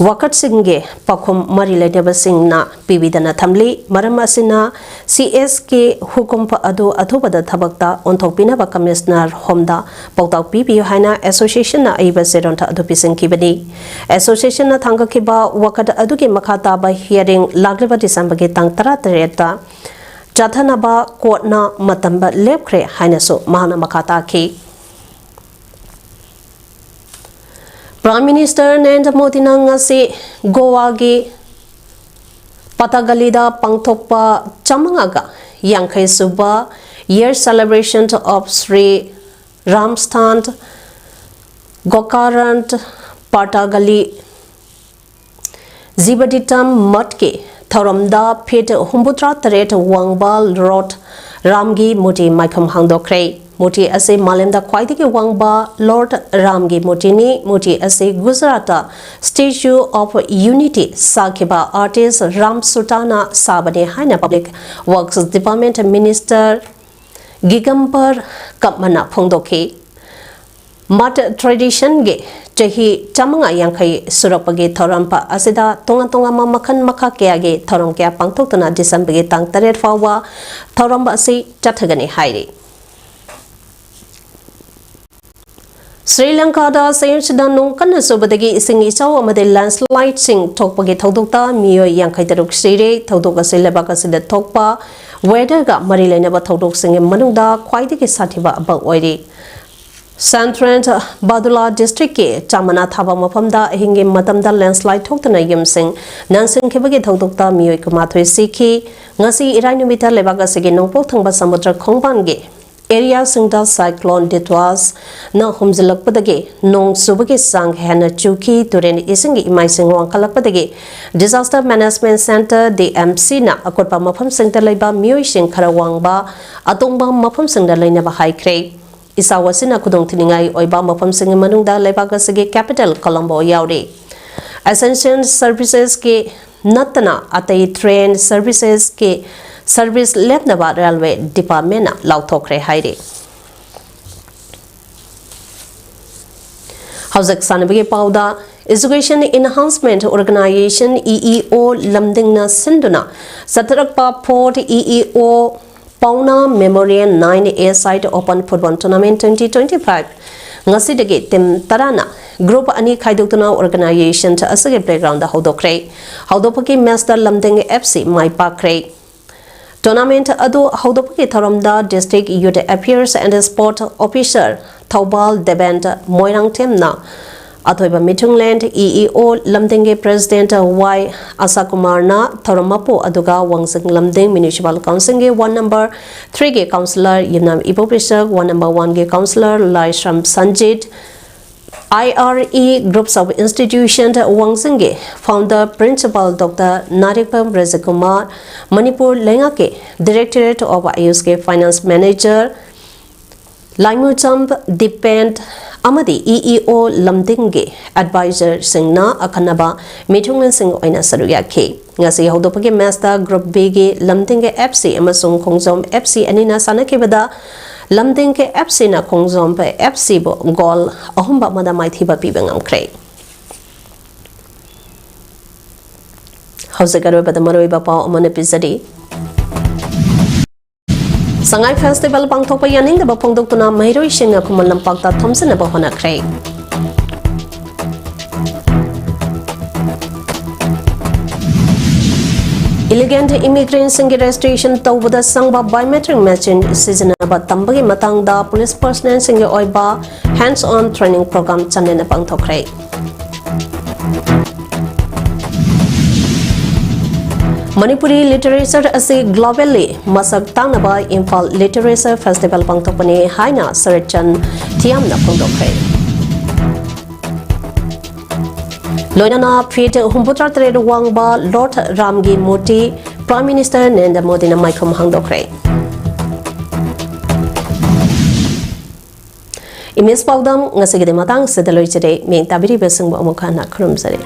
ꯋꯥꯀꯠꯁꯤꯡꯒꯤ ꯄꯥꯎꯈꯨꯝ ꯃꯔꯤ ꯂꯩꯅꯕꯁꯤꯡꯅ ꯄꯤꯕꯤꯗꯅ ꯊꯝꯂꯤ꯫ ꯃꯔꯝ ꯑꯁꯤꯅ ꯁꯤ ꯑꯦꯁꯀꯤ ꯍꯨꯀꯨꯝ ꯑꯗꯨ ꯑꯊꯨꯕꯗ ꯊꯕꯛꯇ ꯑꯣꯟꯊꯣꯛꯄꯤꯅꯕ ꯀꯃꯤꯁꯅꯔ ꯍꯣꯝꯗ ꯄꯥꯎꯇꯥꯛ ꯄꯤꯕꯤꯌꯨ ꯍꯥꯏꯅ ꯑꯦꯁꯣꯁꯤꯌꯦꯁꯟꯅ ꯑꯏꯕ ꯆꯦꯔꯣꯜ ꯑꯗꯨ ꯄꯤꯁꯤꯟꯈꯤꯕꯅꯤ꯫ ꯑꯦꯁꯣꯁꯤꯌꯦꯁꯟꯅ ꯊꯥꯡꯒꯠꯈꯤꯕ ꯋꯥꯀꯠ ꯑꯗꯨꯒꯤ ꯃꯈꯥ ꯇꯥꯕ ꯍꯤꯌꯥꯔꯤꯡ ꯂꯥꯛꯂꯤꯕ ꯗꯤꯁꯦꯝꯕꯔꯒꯤ ꯇꯥꯡ ꯇꯔꯥꯇꯔꯦꯠꯇ ꯆꯠꯊꯅꯕ ꯀꯣꯔꯠꯅ ꯃꯇꯝ ꯂꯦꯞꯈ꯭ꯔꯦ ꯍꯥꯏꯅꯁꯨ ꯃꯍꯥꯛꯅ ꯃꯈꯥ ꯇꯥꯈꯤ꯫ ꯄ꯭ꯔꯥꯏꯝ ꯃꯤꯅꯤꯁꯇꯔ ꯅꯔꯦꯟꯗ꯭ꯔ ꯃꯣꯗꯤꯅ ꯉꯁꯤ ꯒꯣꯋꯥꯒꯤ ꯄꯇꯥꯒꯂꯤꯗ ꯄꯥꯡꯊꯣꯛꯄ ꯆꯥꯃꯉꯥꯒ ꯌꯥꯡꯈꯩ ꯁꯨꯕ Year Celebration of Sri Ramsthan Gokarand Patagali ꯖꯤꯕꯗꯤꯇꯝ ꯃꯠꯀꯤ ꯊꯧꯔꯝꯗ ꯐꯤꯠ ꯍꯨꯝꯐꯨꯇꯔꯥ ꯇꯔꯦꯠ ꯋꯥꯡꯕ ꯂꯣꯔꯗ ꯔꯥꯝꯒꯤ ꯃꯨꯔꯇꯤ ꯃꯥꯏꯈꯨꯝ ꯍꯥꯡꯗꯣꯛꯈ꯭ꯔꯦ꯫ ꯃꯨꯔꯇꯤ ꯑꯁꯤ ꯃꯥꯂꯦꯝꯗ ꯈ꯭ꯋꯥꯏꯗꯒꯤ ꯋꯥꯡꯕ ꯂꯣꯔꯗ ꯔꯥꯝꯒꯤ ꯃꯨꯔꯇꯤꯅꯤ꯫ ꯃꯨꯔꯇꯤ ꯑꯁꯤ ꯒꯨꯖꯔꯥꯠꯇ Statue of Unity ꯁꯥꯈꯤꯕ artist ꯔꯥꯝ ꯁꯨꯇꯥꯅ ꯁꯥꯕꯅꯤ ꯍꯥꯏꯅ Public Works Department Minister ꯒꯤꯒꯝꯕꯔ ꯀꯞꯃꯅ ꯐꯣꯡꯗꯣꯛꯈꯤ꯫ ꯃꯠ ꯇ꯭ꯔꯦꯗꯤꯁꯟꯒꯤ ꯆꯍꯤ ꯆꯥꯃꯉꯥ ꯌꯥꯡꯈꯩ ꯁꯨꯔꯛꯄꯒꯤ ꯊꯧꯔꯝ ꯑꯁꯤꯗ ꯇꯣꯉꯥꯟ ꯇꯣꯉꯥꯟꯕ ꯃꯈꯜ ꯃꯈꯥ ꯀꯌꯥꯒꯤ ꯊꯧꯔꯝ ꯀꯌꯥ ꯄꯥꯡꯊꯣꯛꯇꯨꯅ ꯗꯤꯁꯦꯝꯕꯔꯒꯤ ꯇꯥꯡ ꯇꯔꯦꯠ ꯐꯥꯎꯕ ꯊꯧꯔꯝ ꯑꯁꯤ ꯆꯠꯊꯒꯅꯤ ꯍꯥꯏꯔꯤ꯫ ꯁ꯭ꯔꯤ ꯂꯪꯀꯥꯗ ꯆꯌꯣꯜꯁꯤꯗ ꯅꯣꯡ ꯀꯟꯅ ꯆꯨꯕꯗꯒꯤ ꯏꯁꯤꯡ ꯏꯆꯥꯎ ꯑꯃꯗꯤ ꯂꯦꯟꯁꯂꯥꯏꯗꯁꯤꯡ ꯊꯣꯛꯄꯒꯤ ꯊꯧꯗꯣꯛꯇ ꯃꯤꯑꯣꯏ ꯌꯥꯡꯈꯩ ꯇꯔꯨꯛ ꯁꯤꯔꯦ꯫ ꯊꯧꯗꯣꯛ ꯑꯁꯤ ꯂꯩꯕꯥꯛ ꯑꯁꯤꯗ ꯊꯣꯛꯄ ꯋꯦꯗꯔꯒ ꯃꯔꯤ ꯂꯩꯅꯕ ꯊꯧꯗꯣꯛꯁꯤꯡꯒꯤ ꯃꯅꯨꯡꯗ ꯈ꯭ꯋꯥꯏꯗꯒꯤ ꯁꯥꯊꯤꯕ ꯑꯃ ꯑꯣꯏꯔꯤ꯫ ꯁꯦꯟꯇ꯭ꯔꯦꯜ ꯕꯥꯗꯨꯂꯥ ꯗꯤꯁꯇ꯭ꯔꯤꯛꯀꯤ ꯆꯥꯃꯅꯥ ꯊꯥꯕ ꯃꯐꯝꯗ ꯑꯍꯤꯡꯒꯤ ꯃꯇꯝꯗ ꯂꯦꯟꯁꯂꯥꯏꯗ ꯊꯣꯛꯇꯨꯅ ꯌꯨꯝꯁꯤꯡ ꯅꯥꯟꯁꯤꯟꯈꯤꯕꯒꯤ ꯊꯧꯗꯣꯛꯇ ꯃꯤꯑꯣꯏ ꯀꯨꯟꯃꯥꯊꯣꯏ ꯁꯤꯈꯤ꯫ ꯉꯁꯤ ꯏꯔꯥꯏ ꯅꯨꯃꯤꯠꯇ ꯂꯩꯕꯥꯛ ꯑꯁꯤꯒꯤ ꯅꯣꯡꯄꯣꯛ ꯊꯪꯕ ꯁꯃꯨꯗ꯭ꯔ ꯈꯣꯡꯕꯥꯟꯒꯤ ꯑꯦꯔꯤꯌꯥꯁꯤꯡꯗ ꯁꯥꯏꯀ꯭ꯂꯣꯟ ꯗꯤꯇ꯭ꯋꯥꯁꯅ ꯍꯨꯝꯖꯤꯜꯂꯛꯄꯗꯒꯤ ꯅꯣꯡ ꯆꯨꯕꯒꯤ ꯆꯥꯡ ꯍꯦꯟꯅ ꯆꯨꯈꯤ꯫ ꯇꯨꯔꯦꯟ ꯏꯁꯤꯡꯒꯤ ꯏꯃꯥꯏꯁꯤꯡ ꯋꯥꯡꯈꯠꯂꯛꯄꯗꯒꯤ Disaster Management Centre, D M C ꯅ ꯑꯀꯨꯠꯄ ꯃꯐꯝꯁꯤꯡꯗ ꯂꯩꯕ ꯃꯤꯑꯣꯏꯁꯤꯡ ꯈꯔ ꯋꯥꯡꯕ ꯑꯇꯣꯡꯕ ꯃꯐꯝꯁꯤꯡꯗ ꯂꯩꯅꯕ ꯍꯥꯏꯈ꯭ꯔꯦ꯫ ꯏꯆꯥꯎ ꯑꯁꯤꯅ ꯈꯨꯗꯣꯡꯊꯤꯅꯤꯡꯉꯥꯏ ꯑꯣꯏꯕ ꯃꯐꯝꯁꯤꯡꯒꯤ ꯃꯅꯨꯡꯗ ꯂꯩꯕꯥꯛ ꯑꯁꯤꯒꯤ capital Colombo ꯌꯥꯎꯔꯤ꯫ Essential servicesꯀꯤ ꯅꯠꯇꯅ ꯑꯇꯩ train servicesꯀꯤ service ꯂꯦꯞꯅꯕ railway departmentꯅ ꯂꯥꯎꯊꯣꯛꯈ꯭ꯔꯦ ꯍꯥꯏꯔꯤ꯫ ꯍꯧꯖꯤꯛ ꯁꯥꯟꯅꯕꯒꯤ ꯄꯥꯎꯗ, Education Enhancement Organisation, E E O, ꯂꯝꯗꯤꯡꯅ ꯁꯤꯟꯗꯨꯅ ꯆꯠꯊꯔꯛꯄ Fourth E E O Paona Memorial Nine A Side Open Football Tournament twenty twenty-five ꯉꯁꯤꯗꯒꯤ team ꯇꯔꯥꯅ group ꯑꯅꯤ ꯈꯥꯏꯗꯣꯛꯇꯨꯅ organization ꯑꯁꯤꯒꯤ playgroundꯗ ꯍꯧꯗꯣꯛꯈ꯭ꯔꯦ꯫ ꯍꯧꯗꯣꯛꯄꯒꯤ matchꯇ ꯂꯝꯗꯤꯡ F C ꯃꯥꯏ ꯄꯥꯛꯈ꯭ꯔꯦ꯫ Tournament ꯑꯗꯨ ꯍꯧꯗꯣꯛꯄꯒꯤ ꯊꯧꯔꯝꯗ District Youth Affairs and Sport Officer Thoubal Deben ꯃꯣꯏꯔꯥꯡꯊꯦꯝꯅ ꯑꯊꯣꯏꯕ ꯃꯤꯊꯨꯡꯂꯦꯟ, E E O ꯂꯝꯗꯤꯡꯒꯤ President Y ꯑꯁꯥꯀꯨꯃꯥꯔꯅ ꯊꯧꯔꯝ ꯃꯄꯨ ꯑꯗꯨꯒ ꯋꯥꯡꯖꯤꯡ ꯂꯝꯗꯤꯡ Municipal Councilꯒꯤ ward number threeꯒꯤ councillor Yumnam ꯏꯕꯣꯕꯤꯁꯛ, ward number oneꯒꯤ councillor Laishram Sanjit, I R E Groups of Institution ꯋꯥꯡꯖꯤꯡꯒꯤ founder principal Doctor ꯅꯥꯔꯤꯛꯄꯝ ꯔꯖꯀꯨꯃꯥꯔ, Manipur ꯂꯩꯉꯥꯛꯀꯤ Directorate of ꯑꯥꯌꯨꯁꯀꯤ finance manager Laimucham, Dipen ꯑꯃꯗꯤ E E O ꯂꯝꯗꯤꯡꯒꯤ ꯑꯦꯗꯚꯥꯏꯖꯔꯁꯤꯡꯅ ꯑꯈꯟꯅꯕ ꯃꯤꯊꯨꯡꯂꯦꯟꯁꯤꯡ ꯑꯣꯏꯅ ꯁꯔꯨꯛ ꯌꯥꯈꯤ꯫ ꯉꯁꯤ ꯍꯧꯗꯣꯛꯄꯒꯤ ꯃꯦꯆꯇ ꯒ꯭ꯔꯨꯞ ꯕꯤꯒꯤ ꯂꯝꯗꯤꯡꯒꯤ ꯑꯦꯐ ꯁꯤ ꯑꯃꯁꯨꯡ ꯈꯣꯡꯖꯣꯝ ꯑꯦꯐ ꯁꯤ ꯑꯅꯤꯅ ꯁꯥꯟꯅꯈꯤꯕꯗ ꯂꯝꯗꯤꯡꯒꯤ ꯑꯦꯐ ꯁꯤꯅ ꯈꯣꯡꯖꯣꯝ ꯑꯦꯐ ꯁꯤꯕꯨ ꯒꯣꯜ ꯑꯍꯨꯝꯕ ꯑꯃꯗ ꯃꯥꯏꯊꯤꯕ ꯄꯤꯕ ꯉꯝꯈ꯭ꯔꯦ꯫ ꯍꯧꯖꯤꯛ ꯑꯔꯣꯏꯕꯗ ꯃꯔꯨꯑꯣꯏꯕ ꯄꯥꯎ ꯑꯃꯅ ꯄꯤꯖꯔꯤ꯫ ꯁꯉꯥꯏ ꯐꯦꯁꯇꯤꯚꯦꯜ ꯄꯥꯡꯊꯣꯛꯄ ꯌꯥꯅꯤꯡꯗꯕ ꯐꯣꯡꯗꯣꯛꯇꯨꯅ ꯃꯍꯩꯔꯣꯏꯁꯤꯡꯅ ꯈꯨꯃꯟ ꯂꯝꯄꯥꯛꯇ ꯊꯣꯝꯖꯤꯟꯅꯕ ꯍꯣꯠꯅꯈ꯭ꯔꯦ꯫ ꯏꯂꯤꯒꯦꯟ ꯏꯃꯤꯒ꯭ꯔꯦꯟꯁꯤꯡꯒꯤ ꯔꯦꯖꯤꯁꯇ꯭ꯔꯦꯁꯟ ꯇꯧꯕꯗ ꯆꯪꯕ ꯕꯥꯏꯑꯣꯃꯦꯇ꯭ꯔꯤꯛ ꯃꯦꯆꯤꯟ ꯁꯤꯖꯤꯟꯅꯕ ꯇꯝꯕꯒꯤ ꯃꯇꯥꯡꯗ ꯄꯨꯂꯤꯁ ꯄꯔꯁꯅꯦꯜꯁꯤꯡꯒꯤ ꯑꯣꯏꯕ hands on training programme ꯆꯥꯟꯗꯦꯜꯗ ꯄꯥꯡꯊꯣꯛꯈ꯭ꯔꯦ꯫ Manipuri literature ꯑꯁꯤ ꯒ꯭ꯂꯣꯕꯦꯜꯂꯤ ꯃꯁꯛ ꯇꯥꯛꯅꯕ ꯏꯝꯐꯥꯜ ꯂꯤꯇꯔꯦꯆꯔ ꯐꯦꯁꯇꯤꯚꯦꯜ ꯄꯥꯡꯊꯣꯛꯄꯅꯤ ꯍꯥꯏꯅ ꯁꯔꯠꯆꯟ ꯊꯤꯌꯥꯝꯅ ꯐꯣꯡꯗꯣꯛꯈ꯭ꯔꯦ꯫ ꯂꯣꯏꯅꯅ ꯐꯤꯠ ꯍꯨꯝꯐꯨꯇꯔꯥ ꯇꯔꯦꯠ ꯋꯥꯡꯕ ꯂꯣꯔꯗ ꯔꯥꯝꯒꯤ ꯃꯨꯔꯇꯤ ꯄ꯭ꯔꯥꯏꯝ ꯃꯤꯅꯤꯁꯇꯔ ꯅꯔꯦꯟꯗ꯭ꯔ ꯃꯣꯗꯤꯅ ꯃꯥꯏꯈꯨꯝ ꯍꯥꯡꯗꯣꯛꯈ꯭ꯔꯦ꯫ ꯏꯃꯦꯖ ꯄꯥꯎꯗꯝ ꯉꯁꯤꯒꯤꯗꯤ ꯃꯇꯥꯡ ꯑꯁꯤꯗ ꯂꯣꯏꯖꯔꯦ꯫ ꯃꯤꯠꯌꯦꯡ ꯇꯥꯕꯤꯔꯤꯕꯁꯤꯡꯕꯨ ꯑꯃꯨꯛ ꯍꯟꯅ ꯈꯨꯔꯨꯝꯖꯔꯤ꯫